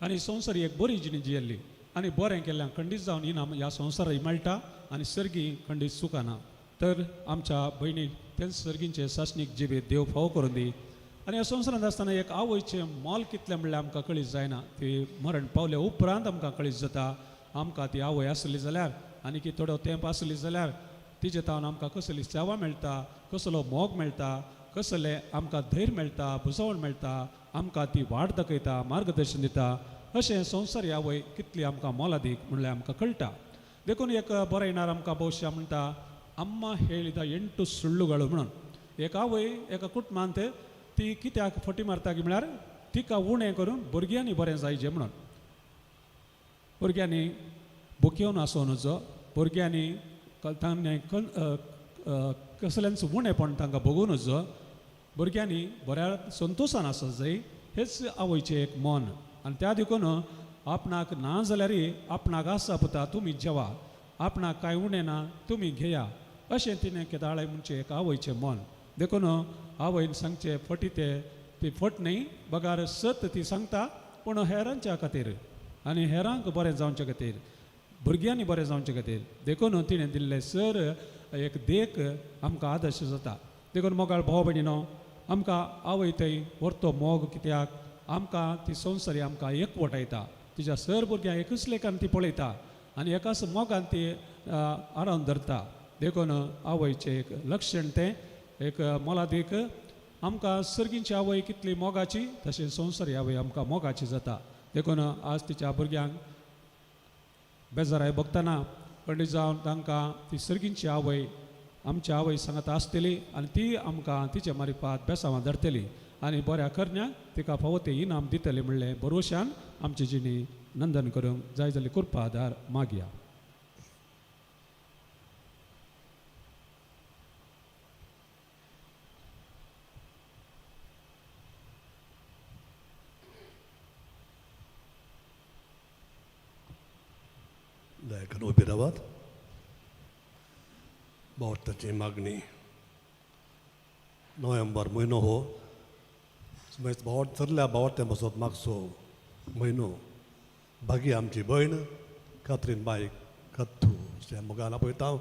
आनी संवसार एक बरी जिणी जियेल्ली आनी बरें केल्ल्यान खंडीत जावन इनाम ह्या संवसाराक मेळटा आनी सर्गी खंडीत सुखाना. तर आमच्या भयणीक तेंच सर्गींचें सासणीक जिवीत देव फावो करून दी. आनी ह्या संवसारांत आसतना एक आवयचें मोल कितलें म्हणल्यार आमकां कळीत जायना, ती मरण पावल्या उपरांत आमकां कळीत जाता. आमकां ती आवय आसली जाल्यार आनी की थोडो तेंप आसली जाल्यार तिजे तावन आमकां कसली सेवा मेळटा, कसलो मोग मेळटा, कसलें आमकां धैर्य मेळटा, भुजवण मेळटा, आमकां ती वाट दाखयता, मार्गदर्शन दिता. अशें संवसारी आवय कितली आमकां मोलादीक म्हणल्यार आमकां कळटा. देखून एक बरयणार आमकां भोवशा म्हणटा, अम्मा ಹೇಳಿದ 8 ಸುಳ್ಳುಗಳು म्हणून. एक आवय एका कुटुंबांत ती कित्याक फटी मारता की म्हळ्यार तिका उणें करून भुरग्यांनी बरें जायचें म्हणून. भुरग्यांनी भुकेवन आसूं नजो, भुरग्यांनी तांणी कसलेंच उणेपण तांकां भोगूं नजो, भुरग्यांनी बऱ्या संतोशान आसूं जाय, हेच आवयचें एक मन. आनी त्या देखून आपणाक ना जाल्यार आपणाक आसा पुता तुमी जेवा, आपणाक कांय उणें ना तुमी घेया, अशें तिणें केदाळाय म्हणचें एक आवयचें मन. देखून आवयन सांगचें फटी तें ती फट न्ही बगार सत ती सांगता, पूण हेरांच्या खातीर आनी हेरांक बरें जावचे खातीर, भुरग्यांनी बरें जावचे खातीर. देखून तिणें दिल्लें सर एक देख आमकां आदर्श जाता. देखून मोगाळ भाव भयणीनो, आमकां आवय थंय व्हरतो मोग कित्याक आमकां ती संवसारी आमकां एकवटायता. तिच्या सर भुरग्यांक एकूच लेखान ती पळयता आनी एकाच मोगान ती आरावन धरता. देखून आवयचें एक लक्षण तें एक मोलादीक. आमकां सर्गींची आवय कितली मोगाची तशें संवसारी आवय आमकां मोगाची जाता. देखून आज तिच्या भुरग्यांक बेजाराय भोगतना पंडीत जावन तांकां ती सर्गींची आवय आमची आवय सांगता आसतली आनी ती आमकां तिचे मारिफात बेसांवां धरतली आनी बऱ्या करण्याक तिका फावो तें इनाम दितली म्हणलें भरवशान आमची जिणी नंदन करूंक जाय जाल्यार कृपा आदार मागया. दयाकरून उबी रावात. बोटाची मागणी. नोव्हेंबर म्हयनो हो समज भावाट चरल्या भावार्त्या बसत मागचो म्हयनो. बागी आमची भयण कात्रीन बाय कत्थू अशें मोगान आपयता.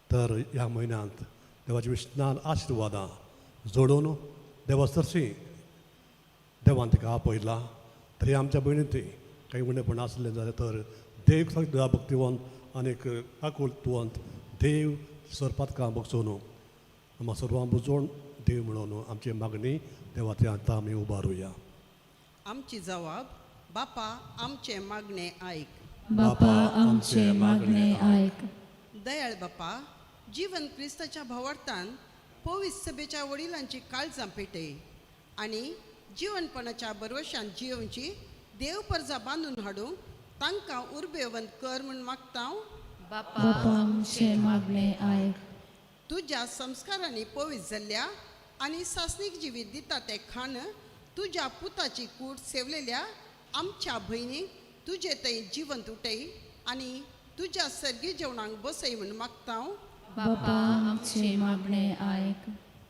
तर ह्या म्हयन्यांत देवाच्या विष्णान आशिर्वादां जोडून देवा सरशी देवान तिका आपयला. तरी आमच्या भयणीन ती काही उणेपण आसलें जाल्यार तर देव सगळ्या भक्तिवंत आनीक काकुळतवंत देव सरपात काम बगचो न्हू आमकां सर्वां बुजोवन देव म्हणून आमची मागणी देवाच्या आतां आमी उबारुया. आमची जवाब बापा आमचें मागणें आयक. बापा आमचें मागणें आयक. दयाळ बापा, जिवन क्रिस्ताच्या भावार्थान पवित्र सभेच्या वडिलांची काळजां पेटय आनी जिवनपणाच्या बरवशान जियोवची देव परजा बांदून हाडूंक तांकां उर्बेवंत कर म्हूण मागता. बापा आमचें मागणें आयक. तुज्या संस्कारांनी पवित्र जाल्ल्या आनी सासणीक जिवीत दिता तें खाण तुज्या पुताची कूड सेवलेल्या आमच्या भयणीक तुजे थंय जिवंत उठय आनी तुज्या सर्गी जेवणाक बसय म्हूण मागता. बापा आमचें मागणें आयक.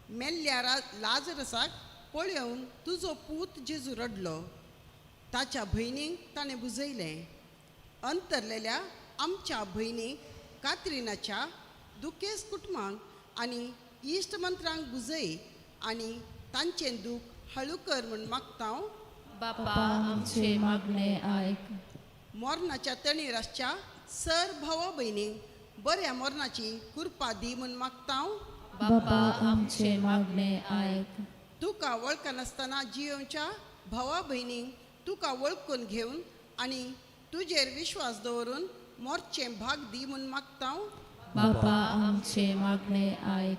मेल्ल्या लाजरसाक पळोवन तुजो पूत जेजू रडलो, ताच्या भयणीक ताणें बुजयलें. अंतरलेल्या आमच्या भयणीक कात्रिनाच्या दुखेस कुटुंबांक आनी इश्ट मंत्रांक बुजय आनी तांचें दूख हळू कर म्हूण मागता. बापा आमचें मागणें आयक. मोरनाच्या तणीर आसच्या सर भावा भयणीक बऱ्या मोरनाची कृपा दी म्हूण मागता. बापा आमचें मागणें आयक. तुका वळखनासतना जियोवच्या भावा भयणीक तुका वळखून घेवन आनी तुजेर विश्वास दवरून मोरचें भाग दी म्हूण मागता. बापा आमचें मागणें आयक.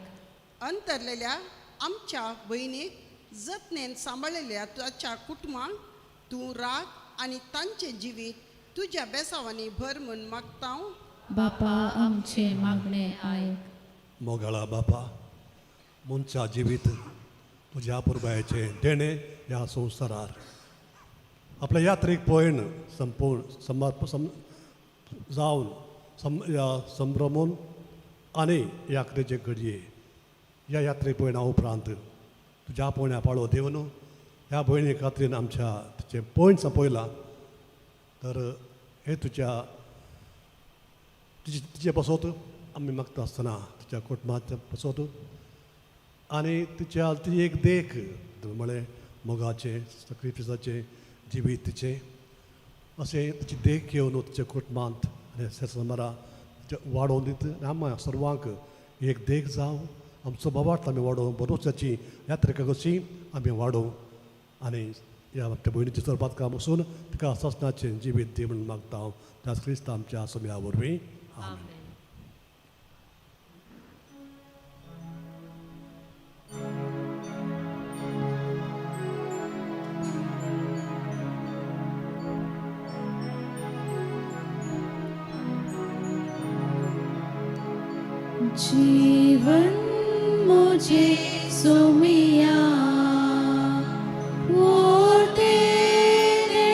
अंतरलेल्या आमच्या भयणीक जतनेन सांबाळलेल्या ताच्या कुटुंबांक तूं राख आनी तांचें जिवीत तुज्या बेसावांनी भर म्हूण मागता. बापा आमचें मागणें आयक. मोगाळा बापा, मनशा जिवीत तुज्या पुरबायेचें देणें ह्या संवसारार आपल्या यात्रेक पळयन संपूर्ण सम जावन ह्या संभ्रमून आनी यात्रेचे घडये ह्या यात्रेक पळयना उपरांत तुज्या पळोवण्या पाळो दिवन ह्या भयणी खातीर आमच्या तिचें पयण सोंपयलां. तर हे तुज्या तिचे पासत आमी मागता आसतना तिच्या कुटुंबाच्या पासत आनी तिच्या ती एक देख म्हळें मोगाचें सॅक्रिफिसाचें जिवीत तिचें अशें तिची देख घेवन तिच्या कुटुंबांत आनी सेसमारा वाडोवन दित आमकां सर्वांक एक देख जावं. आमचो बाबार्थ आमी वाडोवं, बरोवच्याची यात्रेका कशी आमी वाडोवं आनी ह्या आमच्या भयणीचें चलपात काम वचून तिका सासणाचें जिवीत दी म्हूण मागता हांव त्याच क्रिस्त आमच्या सोम्या वरवीं. आमेन. जीवन मुझे सुमिया और तेरे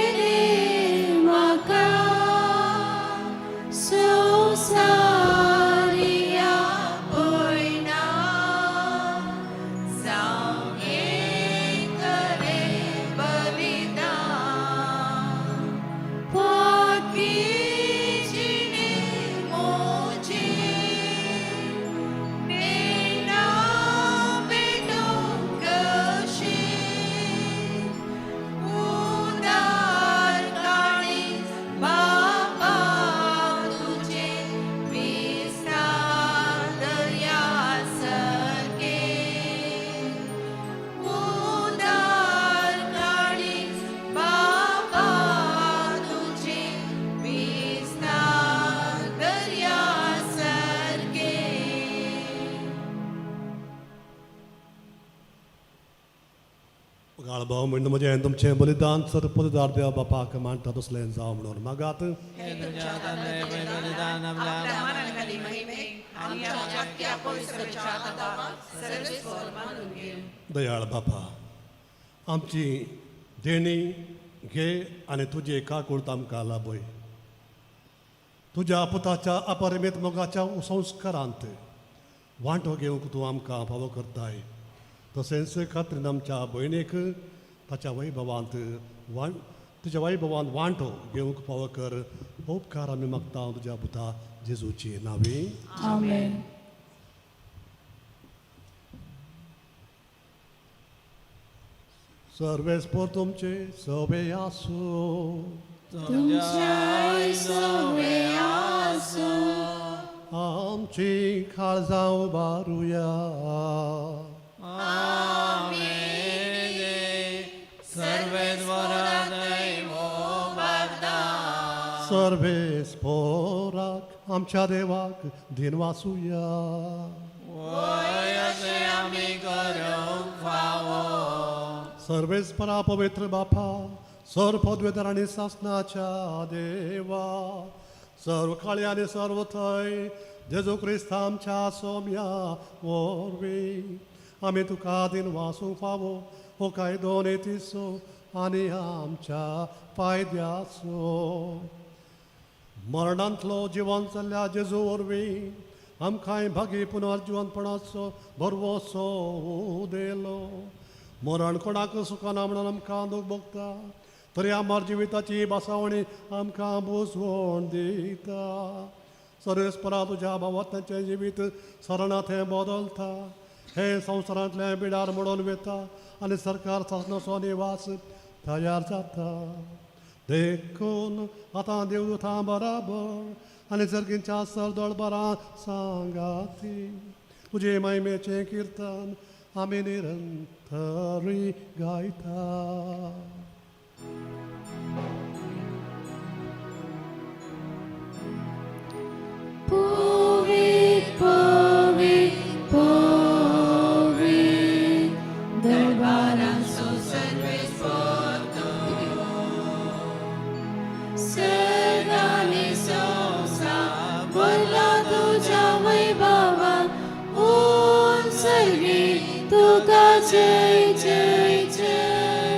दाळभाव म्हण म्हजें तुमचें बलिदान सर पददार देवा बापाक मांडटा तसलें जावं म्हणून मागात. दयाळ बापा, आमची देणी घे आनी तुजे काकूळत आमकां लाभय. तुज्या पुताच्या अपरिमीत मोगाच्या संस्कारांत वांटो घेवंक तूं आमकां फावो करताय. तशेंच खात्रीन आमच्या भयणीक ताच्या वैभवांत तुज्या वैभवांत वांटो घेवंक फावो कर. उपकार आमी मागता तुज्या पुता जेजूची नांवी. आमेन. सर्वेस्पोर तुमचे सवे आसूं. तुमच्याय सवे आसूं. आमची काळजां उबारुया. सर्वेस्पोराक आमच्या देवाक दिन वासुया. सर्वेस्परा पवित्र बापा, सर्व पदवेदार आनी सासनाच्या देवा, सर्व काळी आनी सर्व थंय जेजू क्रिस्त आमच्या सोम्या वरवीं आमी तुका दिन वासूंक फावो हो कायदो नेतीचो आनी आमच्या फायद्याचो. मरणांतलो जिवन चल्ल्या जेजू वरवीं आमकांय भागी पुनर्जिवनपणाचो भरवसो दिलो. मरण कोणाक सुखना म्हणून आमकां दूख भोगता, तरी आमर जिविताची बसावणी आमकां बुजवण दिता. सर्वेस्परा तुज्या भावांचें जिवीत सरणांत हें बदलता, हे संवसारांतलें बिडार मोडून वता आनी सरकार सासणाचो निवास तयार जाता. देखून आतां देवदूतां बराबर आनी सर्गींच्या सरदळबरां सांगाती तुजे महिमेचें किर्तन आमी निरंतरी गायता. पवित्र पवित्र पवित्र दरबारांचो सर्वेस्पोर तूं, सर्ग आनी संवसार भरला तुज्या वैभवान. उंच तुका जय जय जय,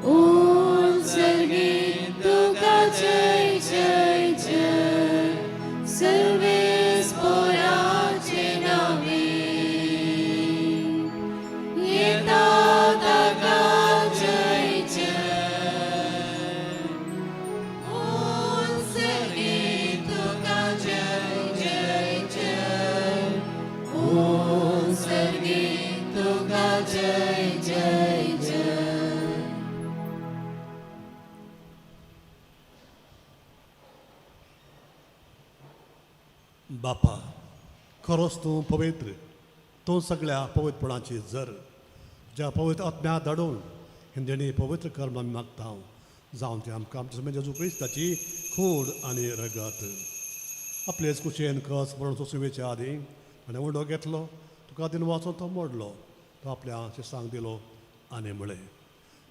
उंच तुका जय जय जय, सर्वेस्पोराचे नावे येता ताका जय जय. उंच तुका जय जय जय, उंच तुका जय जय जय. बापा, खरोच तूं पवित्र, तूं सगळ्या पवित्रपणाची जर तुज्या पवित्र आत्म्या धाडून हिंदेणी पवित्र कर्म आमी मागता हांव जावन तें आमकां आमच्या समेत जेजू क्रिस्ताची कूड आनी रगत. आपलेच कुशेन कस म्हणून सोसुवेच्या आदीं आनी उंडो घेतलो, तुका दिन वाचून तो मोडलो, तो आपल्या शिसांक दिलो आनी म्हळें,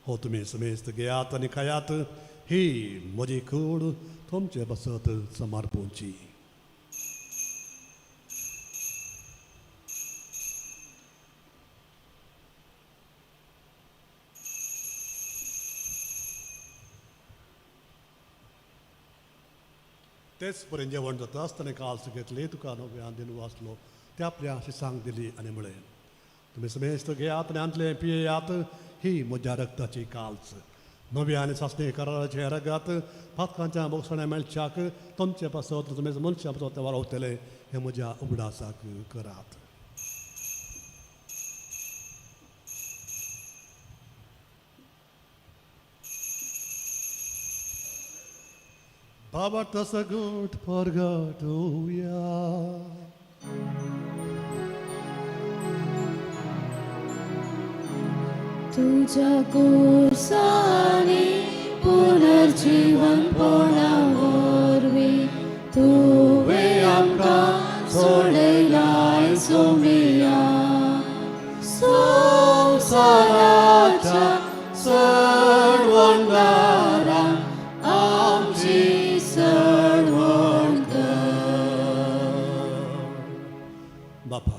हो तुमी समेस्त घेयात आनी खायात, ही म्हजी कूड तुमचे बसत समर्पूंची. तेच पर्यंत जेवण जाता आसतना काल्स घेतली, तुका नव्यान दिन वाचलो, ते आपल्या शिसांक दिली आनी म्हळें, तुमी समेस्त घेयात आनी आंतलें पियेयात, ही म्हज्या रक्ताची काल्स, नव्या आनी सासणे कराराचें रगत, पातकांच्या बोगसण्या मेळच्याक तुमचे पासत तुमी मनशां पासत वारवतले, हें म्हज्या उगडासाक करात. बाबा तसगट परगटुया. तुझ्या कुर्सानी पुनर्जीवनपणा वरवीं तुवें आमकां सोडयलाय सोमिया. संवसाराच्या बापा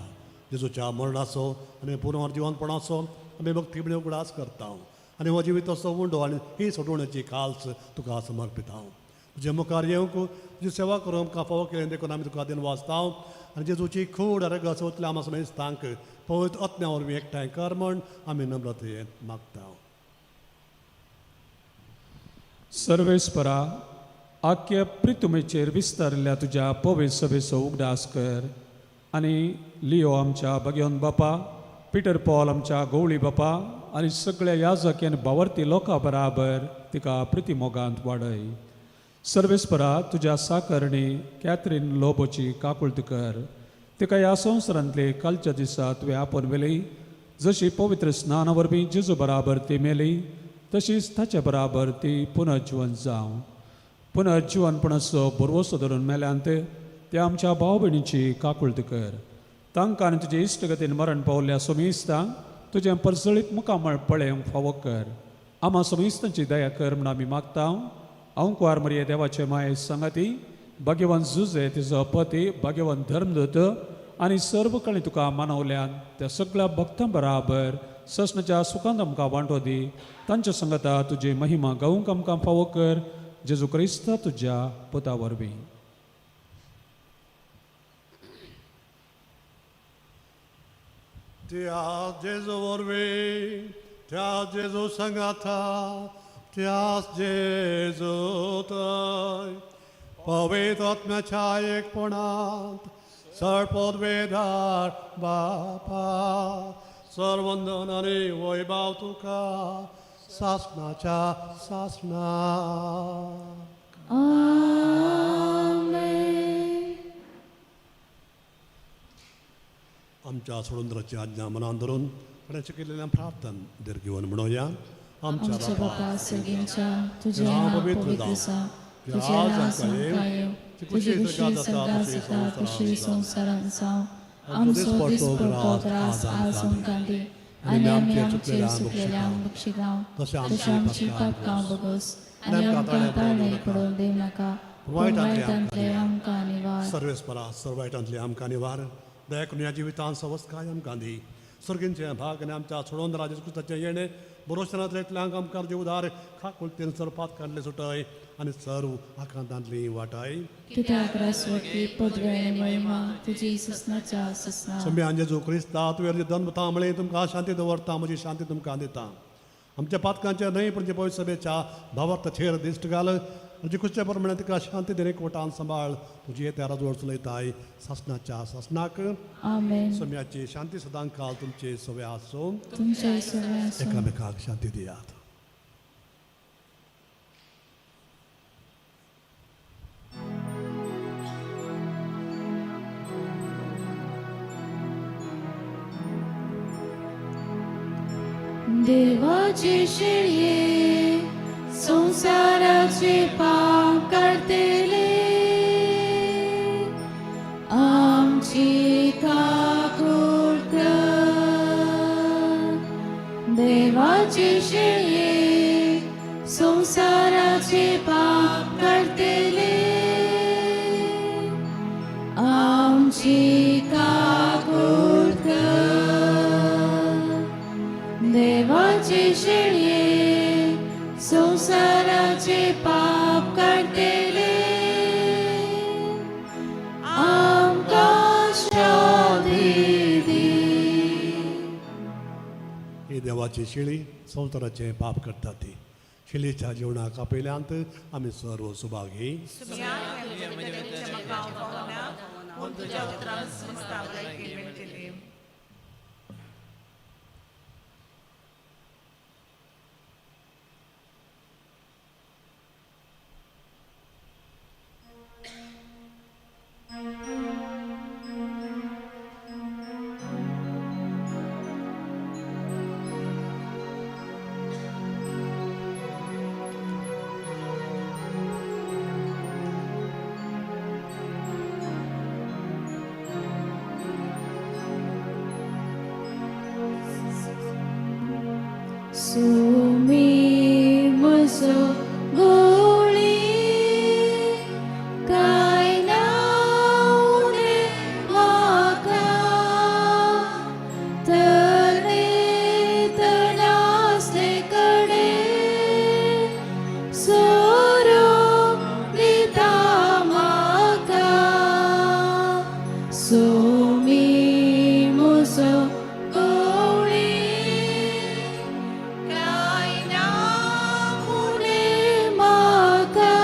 जेजूच्या मरणाचो आनी पुनर्जिवनपणाचो आमी भक्ती म्हळ्यार उगडास करता आनी हो जिविताचो उंडो आनी ही सोडवण्याची काल्स तुका समर्पिता. तुजे मुखार येवंक तुजी सेवा करूंक आमकां फावो केलें देखून आमी तुका दिन वाचता आनी जेजूची खूड रगत वतल्या आमकां समेस्तांक पवित्र आत्म्या वरवीं एकठांय कर म्हण आमी नम्रतेन मागता. सर्वेस्परा आख्या प्रितुमेचेर विस्तारिल्ल्या तुज्या पवित्र सभेचो उगडास कर आनी लियो आमच्या भगवन बापा, पिटर पॉल आमच्या गवळी बापा आनी सगळ्या याजक आनी बावर्ती लोकां बराबर तिका प्रितीमोगांत वाडय. सर्वेस्परा तुज्या साकरणी कॅथरीन लोबोची काकुळट कर. तिका ह्या संवसारांतले कालच्या दिसा तुवें आपोवन व्हेली. जशी पवित्र स्नाना वरवीं जेजू बराबर ती मेली तशीच ताचे बराबर ती पुनर्जिवन जावं. पुनर्जिवनपणाचो भरवसो धरून मेल्यांत त्या आमच्या भाव भयणीची काकुळट कर. तांकां आनी तुजे इश्टगतीन मरण पावल्ल्या सोमिस्तांक तुजें परजळीत मुखामळ पळेवंक फावो कर. आमा सोमिस्तांची दया कर म्हूण आमी मागता. अंकुवार मरिये देवाचे माये सांगाती भाग्यवान जुजे तिजो पती भाग्यवान धर्मदूत आनी सर्व कणी तुका मानवल्यान त्या सगळ्या भक्तां बराबर ससनाच्या सुखांत आमकां वांटो दी. तांच्या संगता तुजी महिमा गावंक आमकां फावो कर. जेजू क्रिस्त तुज्या पुता वरवीं. त्या जेजू वरवीं, त्या जेजू सांगाता, त्याच जेजू थंय पवित्र आत्म्याच्या एकपणांत सर्वपदवेदार बापा सर्वंदन आनी वैभव तुका सासणाच्या सासणा. आमेन. आमच्या सोडूंद्राची आज्ञा मनान धरून फुडें शिकिल्ल्या प्रार्थन दीर्घ म्हणोया. आमच्या बापा सर्गींच्या तुजें नांव नांव पवित्र पवित्र जावं. जावं. तुजें तुजें राज राज आमकां येवं. आमकां येवं. तुजी तुजी खुशी खुशी सर्गांत सर्गांत जाता जाता तशी तशी संवसारांत संवसारांत जावं. आमचो आमचो दिसपडटो ग्रास ग्रास आज आज आमकां आमकां दी आनी आनी आमी आमच्या आमचे चुकलेल्यांक चुकलेल्यांक बक्षितांव तशें तशें आमची आमची पातकां पापकां बगस आनी आनी आमकां आमकां ताळ्या ताळणे पडूं पडून दिवं नाका पूण पूण वायटांतले वायटांतले आमकां निवार. सर्वेस्परा सर्व वायटांतले आमकां निवार. दया करून ह्या जिवितांत सवस्काय आमकां दी. सर्गींचे भाग आनी आमच्या सोडोवन राजा क्रिस्ताचें येणें बरोसनांतले एकल्यांक आमकां जीवदार खाकुलतेन सर्व पातकांतले सुटय आनी सर्व आकांतांतली वाटाय. कित्याक रासवटी पदवी आनी महिमा तुजी ससनाच्या ससना. सम्यान जेजू क्रिस्ता तुवें दन म्हळें तुमकां शांती दवरता म्हजी शांती तुमकां दिता. आमच्या पातकांचे न्हय पूण पवित्र सभेच्या भावार्थाचेर दिश्ट घाल आनी खुशे प्रमाणे तिका शांती दिने कोटान सांबाळ. तुजी त्या राजवड चलयताय सासणाच्या सासणाक. आमेन. सम्याची शांती सदां काल तुमचे सवे आसूं. तुमचे सवे आसूं. एकामेकाक शांती दियात. देवाचे शेळये संसाराचे पाप काडतले आमची काकूट कर. देवाचे शेळये संसाराचे पाप काडतले आमची काकूट कर. देवाचे शेळये संसाराचे पाप काडतले आमकां शांती दी. ही देवाची शिळी संवसाराचें पाप करता ती शिलीच्या जेवणाक आपयल्यांत आमी सर्व सुभागी. तुज्या उतरान सुस्तावलाय मेळटली. सोमी म्हजो गवळी कांय ना उणें म्हाका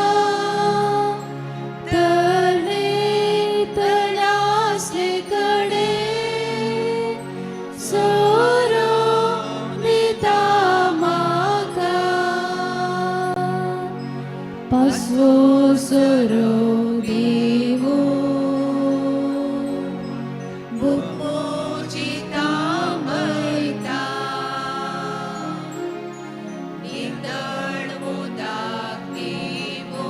तरणे तणासले कडेन सोरो दिता म्हाका पासवो सोरो देवो बुकोचिता मयता नितळ उदक दिवो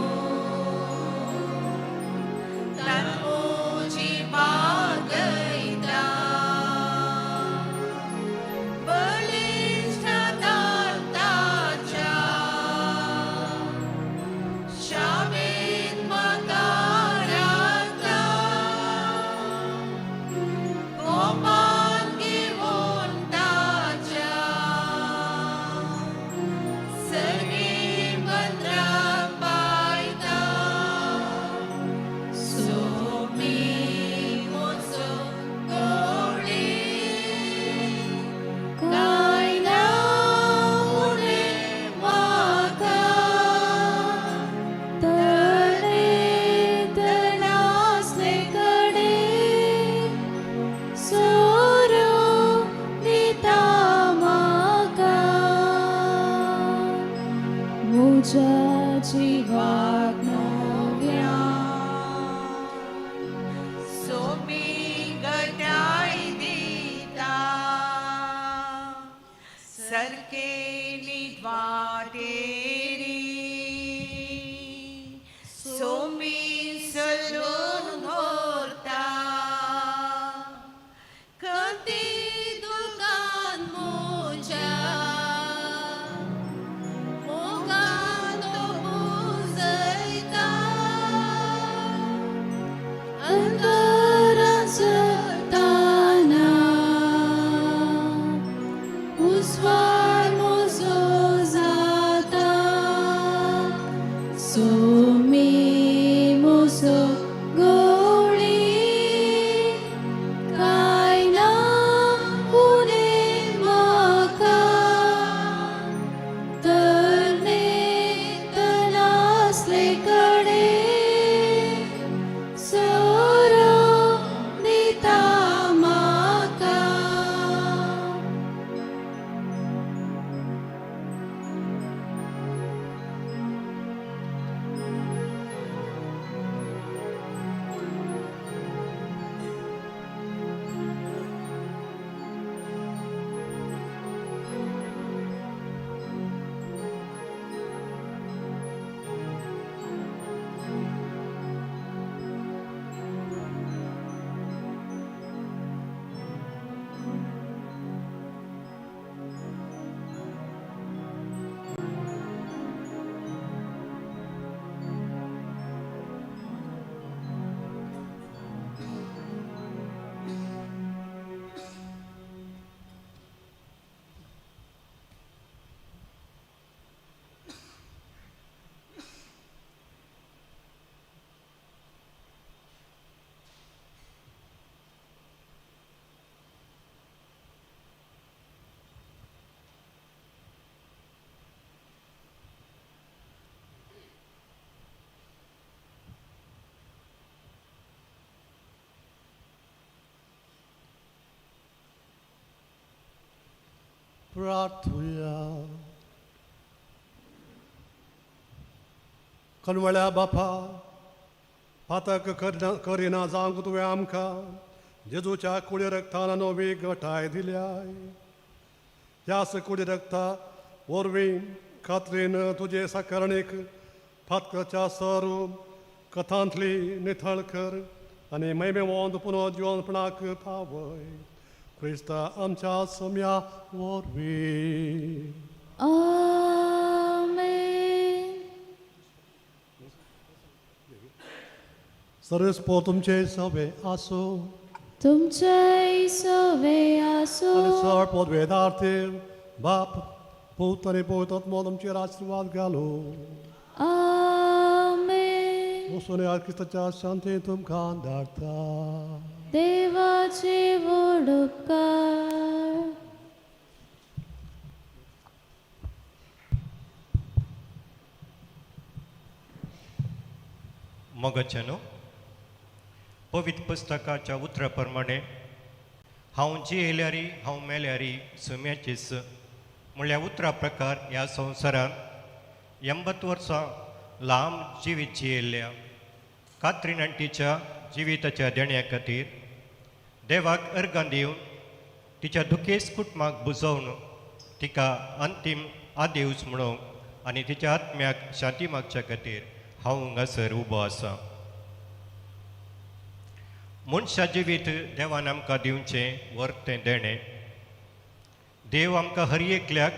तांची बागयता बळिश्ट दांताच्या शाबीत म्हाका राखता कोपान घेवन ताच्या सर्गी मंत्राक पायता सोमी म्हजो गवळी कांय ना उणें म्हाका तरणे तणासले कडेन सोरो दिता म्हाका म्हज्या जिवाक नव्या सोमी गटाय दिता सरके वाटेरी सोमी सलून व्हरता खंती दुकान म्हज्या मोगान तो पुजयता अंतरां चलताना उजवाड म्हजो जाता सोमी म्हजो गवळी कांय ना उणें म्हाका तरणे तणासले कडेन सोरो दिता म्हाका. प्रार्थुया. कनवळ्या बापा, पातक करिना जावंक तुवें आमकां जेजूच्या कुडी रक्तान नवी गटाय दिल्याय. ह्याच कुडी रक्ता वरवीं खात्रीन तुजे साकरणीक फातकाच्या सरू कथांतली निथळ कर आनी मैमेवंत पुनः जिवनपणाक पावय, क्रिस्ता आमच्या सम्या वरवीं. आमेन. सर्वेस्पो तुमचे सवे आसूं. तुमचे सवे आसूं. आनी सर पदवेदार्थे बाप, पूत आनी पवित्र आत्मो तुमचेर आशिर्वाद घालूं. आमेन. वचून ह्या क्रिस्ताच्या शांती तुमकां धाडटा. देवाचे व्हड उपकार. मोगाच्यानो, पवित्र पुस्तकाच्या उतरा प्रमाणे हांव जियेल्यारी हांव मेल्यारी सुम्याचीच म्हणल्यार उतरा प्रकार ह्या संवसारांत 80 वर्सां लांब जिवीत जियेल्ल्या कात्रीन आंटीच्या जिविताच्या देण्या खातीर देवाक अर्गां दिवन तिच्या दुखेस्त कुटुंबाक बुजोवन तिका अंतीम आदेवच म्हणूंक आनी तिच्या आत्म्याक शांती मागच्या खातीर हांव हांगासर उबो आसा. मनशा जिवीत देवान आमकां दिवचें वर्तें देणें. देव आमकां हर एकल्याक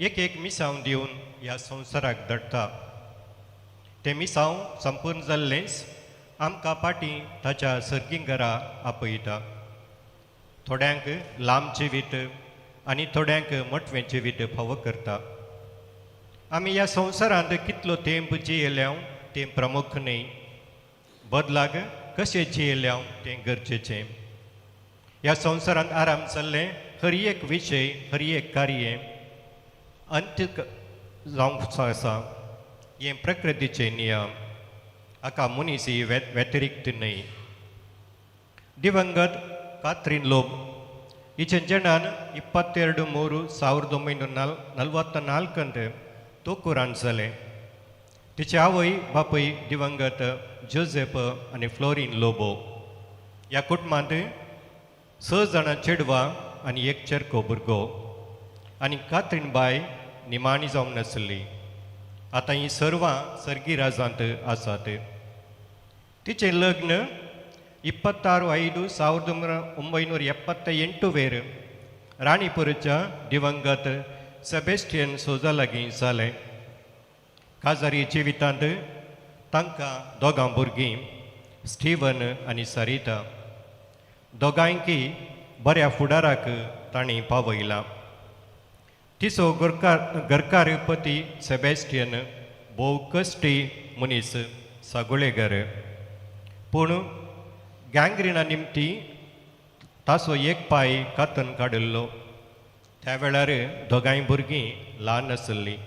एक एक मिसांव दिवन ह्या संवसाराक धाडटा. तें मिसांव संपूर्ण जाल्लेंच आमकां फाटीं ताच्या सर्गीं घरा आपयता. थोड्यांक लांब जिवीत आनी थोड्यांक मोटवें जिवीत फावो करता. आमी ह्या संवसारांत कितलो तेंप जियेल्या तें प्रमुख न्हय, बदलाक कशें जियेल्या तें गरजेचें. ह्या संवसारांत आराम जाल्लें हर एक विशय हर एक कार्य अंत जावंक आसा. हें प्रकृतीचे नियम, हाका मनीस ही व्यतिरिक्त न्हय. दिवंगत कात्रीन लोब हिचें जनान 22-3-1944 तोकुरान जालें. तिचे आवय बापूय दिवंगत जोसेफ आनी फ्लोरीन लोबो. ह्या कुटुंबांत 6 जाणां चेडवां आनी एक चेरको भुरगो आनी कात्रीन बाय निमाणी जावंक नासली. आतां हीं सर्वां सर्गी राजांत आसात. तिचें लग्न 26-5-1978 वेर राणीपुरच्या दिवंगत सेबेस्टियन सोजा लागीं जालें. काजारी जिवितांत तांकां दोगां भुरगीं स्टीवन आनी सरिता. दोगांयकी बऱ्या फुडाराक तांणी पावयलां. तिचो घरकार पती सेबेस्टियन भोव कश्टी मनीस सागोळेगर, पूण गँग्रिना निमती ताचो एक पांय कातन काडिल्लो. त्या वेळार दोगांय भुरगीं ल्हान आसलीं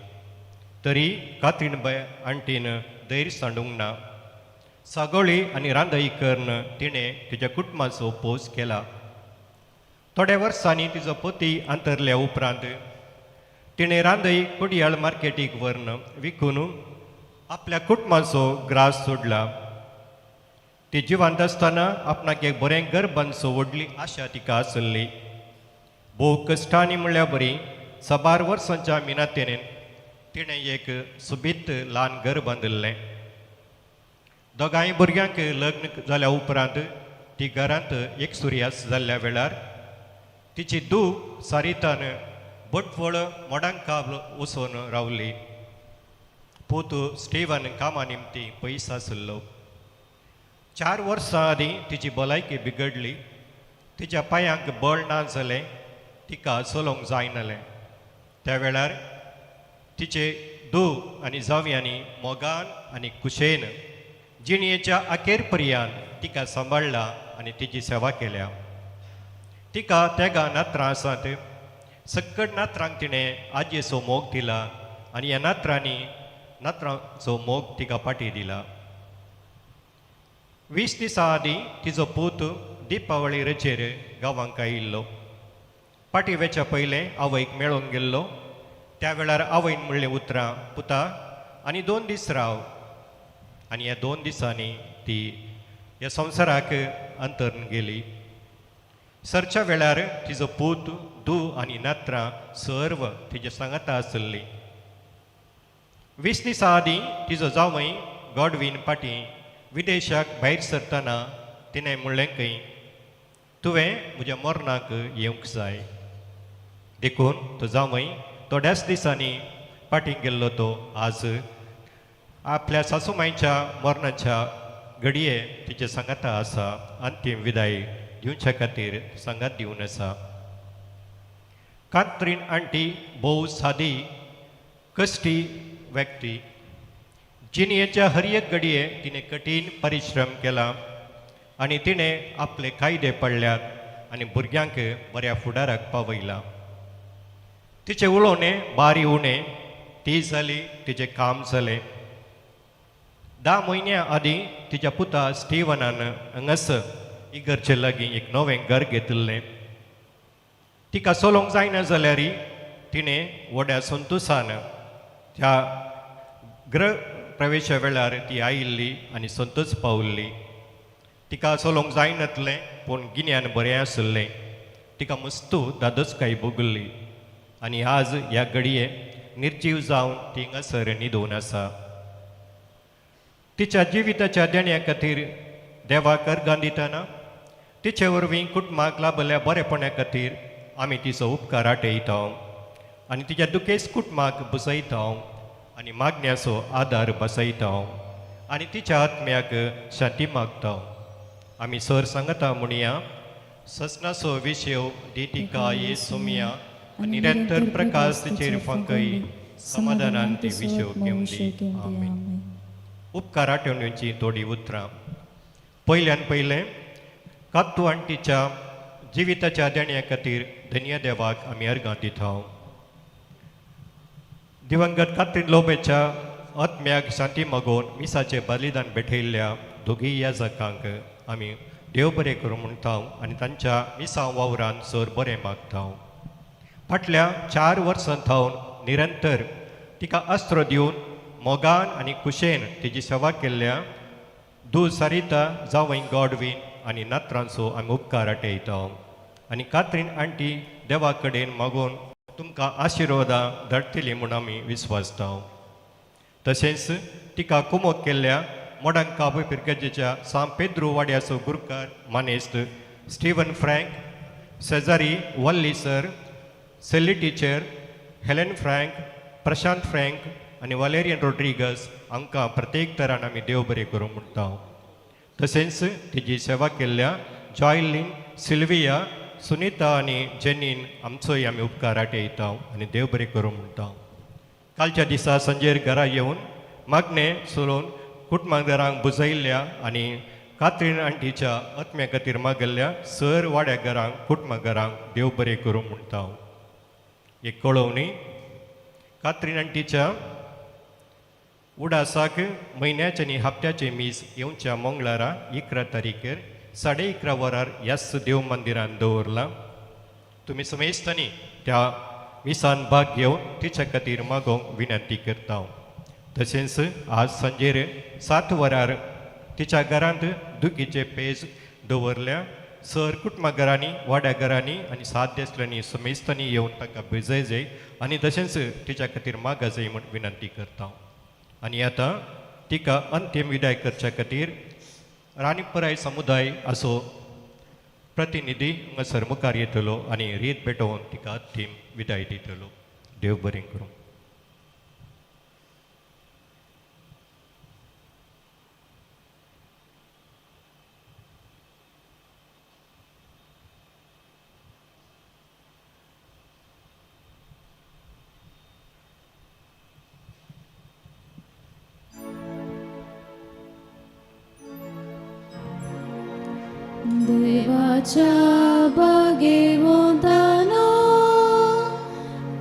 तरी कात्रीन बाय आंटीन धैर्य सांडूंक ना. सागोळी आनी रांदई करून तिणें तिच्या कुटुंबाचो पोस केला. थोड्या वर्सांनी तिचो पती अंतरल्या उपरांत तिणें रांदई कोडयाळ मार्केटीक व्हरून विकून आपल्या कुटुंबाचो ग्रास सोडला. ती जिवंत आसतना आपणाक एक बरें घर बांदचो व्हडली आशा तिका आसली. भोव कश्टांनी म्हणल्यार बरी साबार वर्सांच्या मिनातेन तिणें एक सुबीत ल्हान घर बांदिल्लें. दोगांय भुरग्यांक लग्न जाल्या उपरांत ती घरांत एक सुर्यास जाल्ल्या वेळार तिची धूव सारितान बटवळ मोडांकाब वचून रावली. पूत स्टीवन कामा निमती पयस आसलो. 4 वर्सां आदीं तिची भलायकी बिगडली. तिच्या पांयांक बळ ना जालें, तिका चलोवंक जायनालें. त्या वेळार तिचे धूव आनी जावयांनी मोगान आनी कुशेन जिणयेच्या अखेर पर्यंत तिका सांबाळ्ळा आनी तिची सेवा केल्या. तिका तेगां नात्रां आसात. सक्कड नात्रांक तिणें आजयेचो मोग दिला आनी ह्या नात्रांनी नात्रांचो मोग तिका फाटी दिला. 20 दिसां आदीं तिचो पूत दिपावळी रचेर गांवांक आयिल्लो. फाटीं वेच्या पयलें आवयक मेळोवन गेल्लो. त्या वेळार आवयन म्हणलें उतरां, पुता आनी 2 दीस राव. आनी ह्या 2 दिसांनी ती ह्या संवसाराक अंतरून गेली. सरच्या वेळार तिचो पूत धूव आनी नात्रां सर्व तिच्या सांगाता आसली. 20 दिसां आदीं तिचो जावंय गॉडवीन पाटी विदेशाक भायर सरतना तिणें म्हणलें खंय, तुवें म्हज्या मरणाक येवंक जाय. देखून तो जावंय थोड्याच दिसांनी फाटीं गेल्लो. तो आज आपल्या सासूमायच्या मरणाच्या घडये तिचे सांगाता आसा. अंतीम विदाय दिवच्या खातीर सांगात दिवन आसा. कात्रीन आंटी भोव सादी कश्टी व्यक्ती. जिणयेच्या हर एक घडये तिणें कठीण परिश्रम केला. आनी तिणें आपले कायदे पडल्यात आनी भुरग्यांक बऱ्या फुडाराक पावयलां. तिचें उलोवणें बारी उणें, ती जाली तिचें काम जालें. 10 म्हयन्यां आदीं तिच्या पुता स्टिवनान हांगासर इगर्जे लागीं एक नवें घर घेतिल्लें. तिका चलोवंक जायना जाल्यार तिणें व्हड्या संतोशान त्या गृह प्रवेशा वेळार ती आयिल्ली आनी संतोष पावल्ली. तिका चलोवंक जायनातलें पूण गिन्यान बरें आशिल्लें. तिका मस्तू दादोसकाय भोगल्ली आनी आज ह्या घडये निर्जीव जावन ती हांगासर न्हिदून आसा. तिच्या जिविताच्या देण्या खातीर देवाक अर्गां दितना तिचे वरवीं कुटुंबाक लाभल्या बरेपणा खातीर आमी तिचो उपकार आटयता आनी तिच्या दुखेस्त कुटुंबाक बसयता आनी मागण्याचो आदार बसयता आनी तिच्या आत्म्याक शांती मागता. आमी सर सांगता म्हणया, ससनाचो विशय दी तिका ये सोमया आनी निरंतर प्रकाश तिचेर फांकय, समाधानान ती विशय घेवन दी. आमेन. उपकार आठवणीची थोडीं उतरां. पयल्यान पयलें कात्तू आण्टीच्या जिविताच्या देण्या खातीर धन्य देवाक आमी अर्गां दिता. दिवंगत कात्रीन लोबेच्या आत्म्याक शांती मागोवन मिसाचें बलिदान भेटयल्ल्या दोगीय याजकांक आमी देव बरें करूं म्हणटा आनी तांच्या मिसां वावरान सर बरें मागता. फाटल्या 4 वर्सां थावन निरंतर तिका अस्त्र दिवन मोगान आनी कुशेन तिची सेवा केल्ल्या दू सरिता जावंय गॉडवीन आनी नात्रांचो आमी उपकार आटयता आनी कात्रीन आण्टी देवा कडेन मागून तुमकां आशिर्वादां धाडटली म्हूण आमी विस्वासता. तशेंच तिका कुमोक केल्ल्या मोडांकाबू पिरगजेच्या सांत पेद्रू वाड्याचो गुरकार मानेस्त स्टिवन फ्रँक, शेजारी Valli sir, Selly teacher, Helen Frank, Prashant Frank आनी वालेरियन रोड्रिगस हांकां प्रत्येक तरान आमी देव बरें करूं म्हणटा. तशेंच तिची सेवा केल्ल्या जॉयलीन, सिल्विया, सुनीता आनी जेनीन आमचोय आमी उपकार आटयता आनी देव बरें करूं म्हणटा. कालच्या दिसा संजेर घरा येवन मागणें सोडून कुटुंबांक बुजयल्ल्या आनी कात्रीन आण्टीच्या आत्म्या खातीर मागल्ल्या सर वाड्या घरांक कुटुंबा घरांक देव बरें करूं म्हणटा. एक कळोवणी, कात्रीन आण्टीच्या उडासाक म्हयन्याचे आनी हप्त्याचे मीस येवच्या मंगळारा 11 तारीखेर 11:30 वरार ह्याच देव मंदिरान दवरलां. तुमी समेस्तांनी त्या मिसान भाग घेवन तिच्या खातीर मागोवंक विनंती करता. तशेंच आज सांजेर 7 वरार तिच्या घरांत दुखीचे पेज दवरल्या. सर कुटुंबा घरांनी, वाड्या घरांनी आनी 7 देसल्यांनी समेस्तांनी येवन ताका भिजय जाय आनी तशेंच तिच्या खातीर मागा जाय म्हूण विनंती करता. आनी आतां तिका अंतीम विदाय करच्या खातीर राणीपराय समुदाय असो प्रतिनिधी हांगासर मुखार येतलो आनी रीत पेटोवन तिका अंतीम विदाय दितलो. देव बरें करूं. देवाच्या बागेवतानो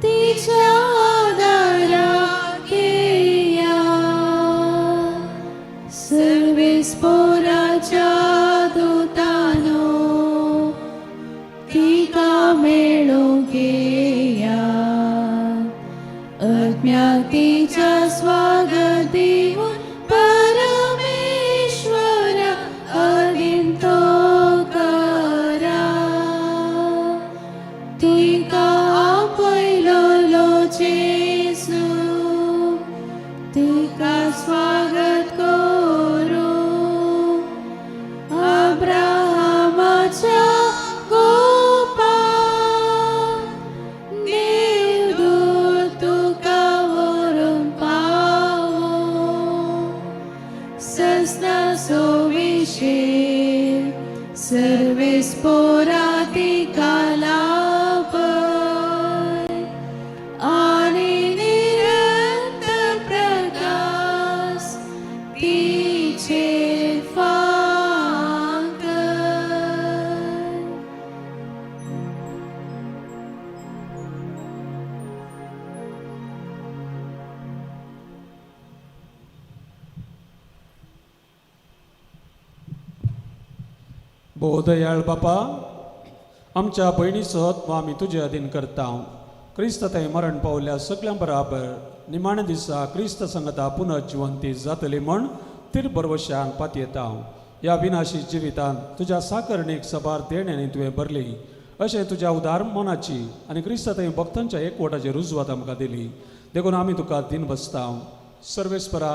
तिच्या दाराक येया, सर्वेस्पोराच्या दुतानो तिका मेळोवंक येया, आत्म्याक तिच्या स्वागत दिवन परमेश्वरा अदिंतो करा. तिका आपयलोलो जेजू तिका स्वागत करूं, अब्राहमाच्या गोपान देवदूत तुका व्हरून पावो, ससनाचो विशय सर्वेस्पोरा तिका लाभय आनी निरंतर प्रकाश तिचेर फांकय. भोवदयाळ बापा, आमच्या भयणीचो आत्मा आमी तुजे अधीन करता. क्रिस्त थंय मरण पावल्या सगळ्यां बराबर निमाण्या दिसा क्रिस्त संगता पुनर्जिवंती जातली म्हण तिर भरवशान पातयेता. ह्या विनाशी जिवितांत तुज्या साकरणीक सबार देण्यांनी तुवें भरली अशें तुज्या उदार मनाची आनी क्रिस्त थंय भक्तांच्या एकवटाची रुजवात आमकां दिली, देखून आमी तुका दिन बसता. सर्वेस्परा,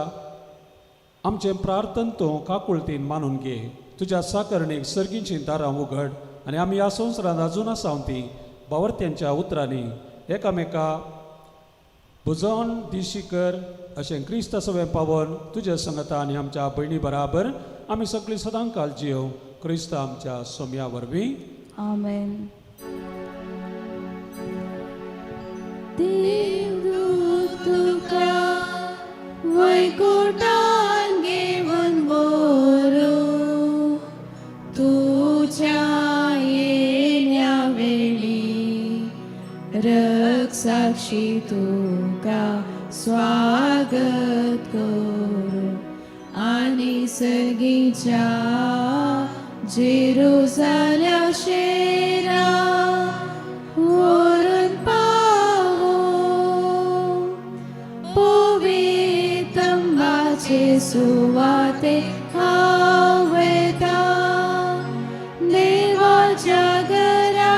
आमचें प्रार्थन तूं काकुळतीन मानून घे. तुज्या साकरणीक सर्गींची दारां उगड आनी आमी ह्या संवसारांत अजून आसा ती बावर्त्यांच्या उतरांनी एकामेका बुजोवन दिशी कर अशें क्रिस्त सवें पावन तुज्या संगता आनी आमच्या भयणी बराबर आमी सगळीं सदां काल जियो क्रिस्त आमच्या सोम्या वरवीं. आमेन. देवदूत तुका वैकुटान घेवन व्हरू तुज्या येण्या वेळी रक्षाक्षी तुका स्वागत करू आनी सर्गीच्या जेरुजाल्या शेरा व्हरून पावो पवित्रंबाचे सुवाते हांव वयता देवाच्या घरा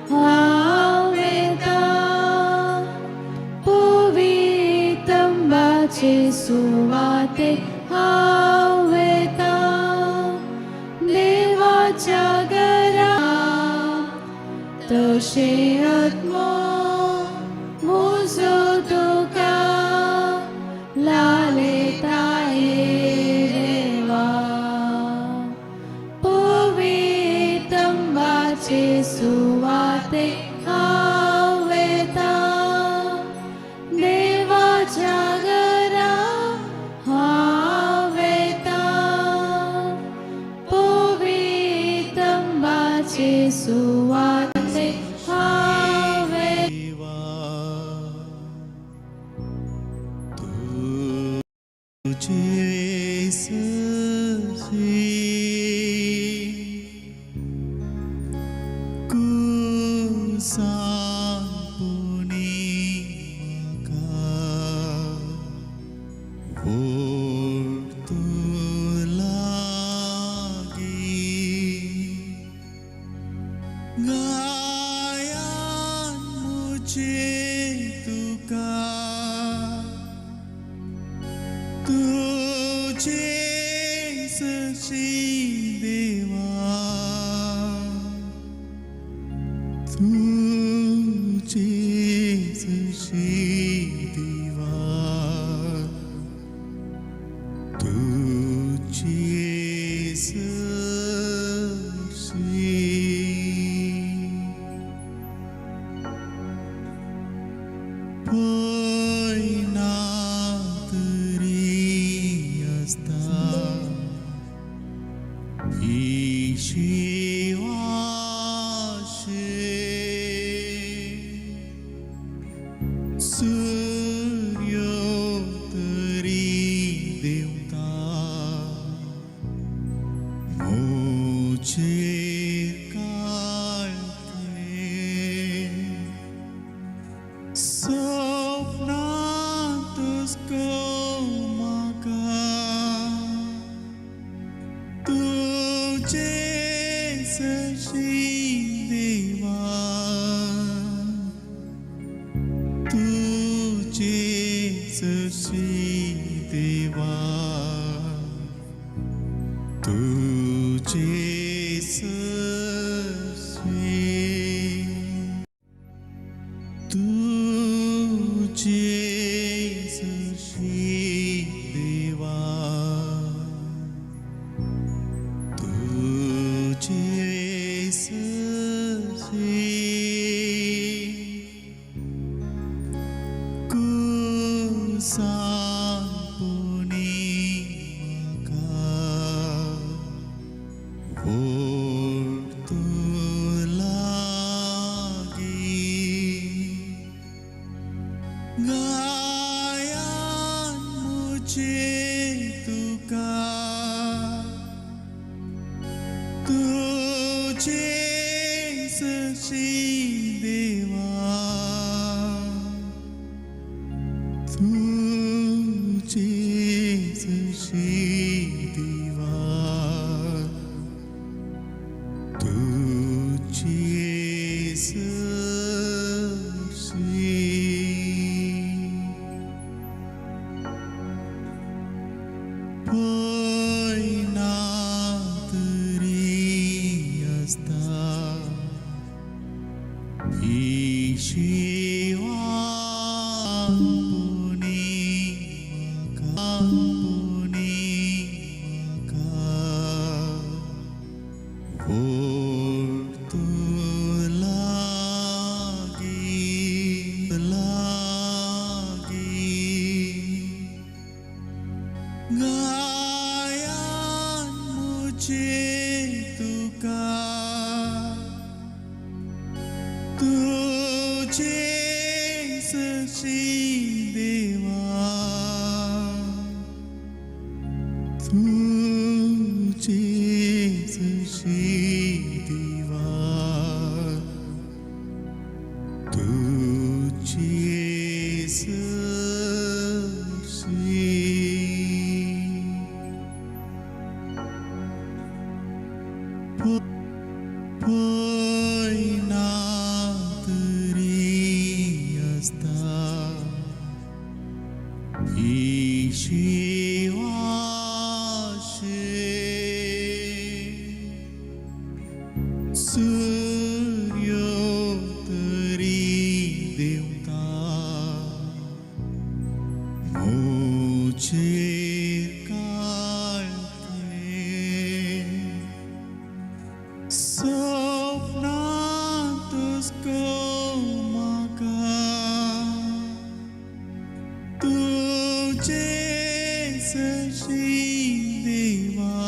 हांव वयता पवित्रंबाचे सुवाते हांव वयता देवाच्या घरा तशें आत्मो म्हजो तुका लालयता देवा पवित्रंबाचे सुवाते हांव वयता देवाच्या घरा हांव वयता पवित्रंबाचे सुवाते हांव वयता. तुझे सजी कुसांपुनी म्हाका ओड तूं लागी गायान मुझे तुका तुझे सशी देवा तुझे सशी देवा तुझे सशी पयना तरी आसता ही शिवाशे सूर्यो तरी देवता म्हजेर काळखे सपनांतच म्हाका तुझे सशी देवा तुझे सशी देवा तुझे सशी तुझे सशी देवा तुझे सशी कुसांपुनी म्हाका ओड तूं लागी गायान मुझे तुका तुझे सशी देवा तुझे सशी देवा तुझे सशी पयना तरी आसता ही शिवा पुणी म्हाका पुणी म्हाका ओडतो लागीं लागीं गायान मुझे तुका तुझे सशी देवा तुझे सशी देवा तुझे सशी पयना तरी आसता ही शिवाशे सूर्यो तरी देवता मोचेर काळखे सपनांतच गो म्हाका तुझे सशी देवा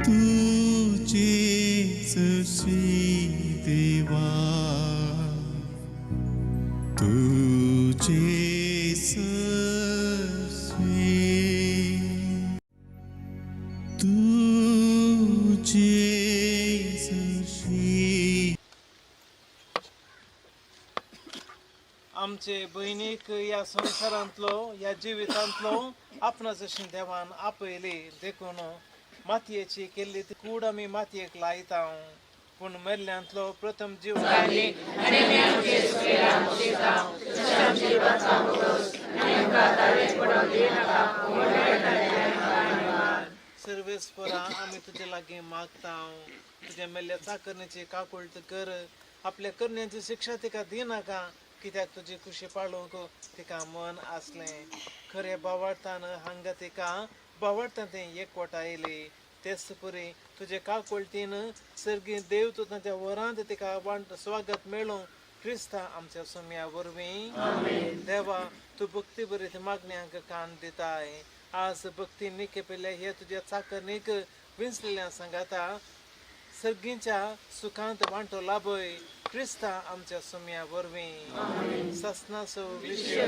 तुझे सशी देवा तुझे सशी तुझे सशी आमचे भयणीक ह्या संवसारांतलो ह्या जिवितांतलो आपणा जशें देवान आपयली देखून मातयेची केल्ली ती कूड आमी मातयेक लायता पूण मेल्ल्यांतलो प्रथम जीव सर्वेस्परा आमी तुजे लागीं मागता तुज्या मेल्ल्या चाकरणीची काकुळट कर आपल्या करण्याची शिक्षा तिका दिनाका कित्याक तुजी खुशी पाळोवंक तिका मन आसलें खरें बावडतान हांगा तिका बावडतान तें एकवट आयली तेच परी तुजे काकुळटीन सर्गी देव तूं तांच्या वरांत तिका वांट स्वागत मेळूं क्रिस्ता आमच्या सोम्या वरवीं. देवा तूं भक्ती बरी मागण्यांक कान दिताय आज भक्ती निके पेल्या हे तुज्या चाकरणीक विंचलेल्या सांगाता सर्गीच्या सुखांत वांटो लाभय क्रिस्ता आमच्या सोम्या वरवीं. ससनाचो विश्व.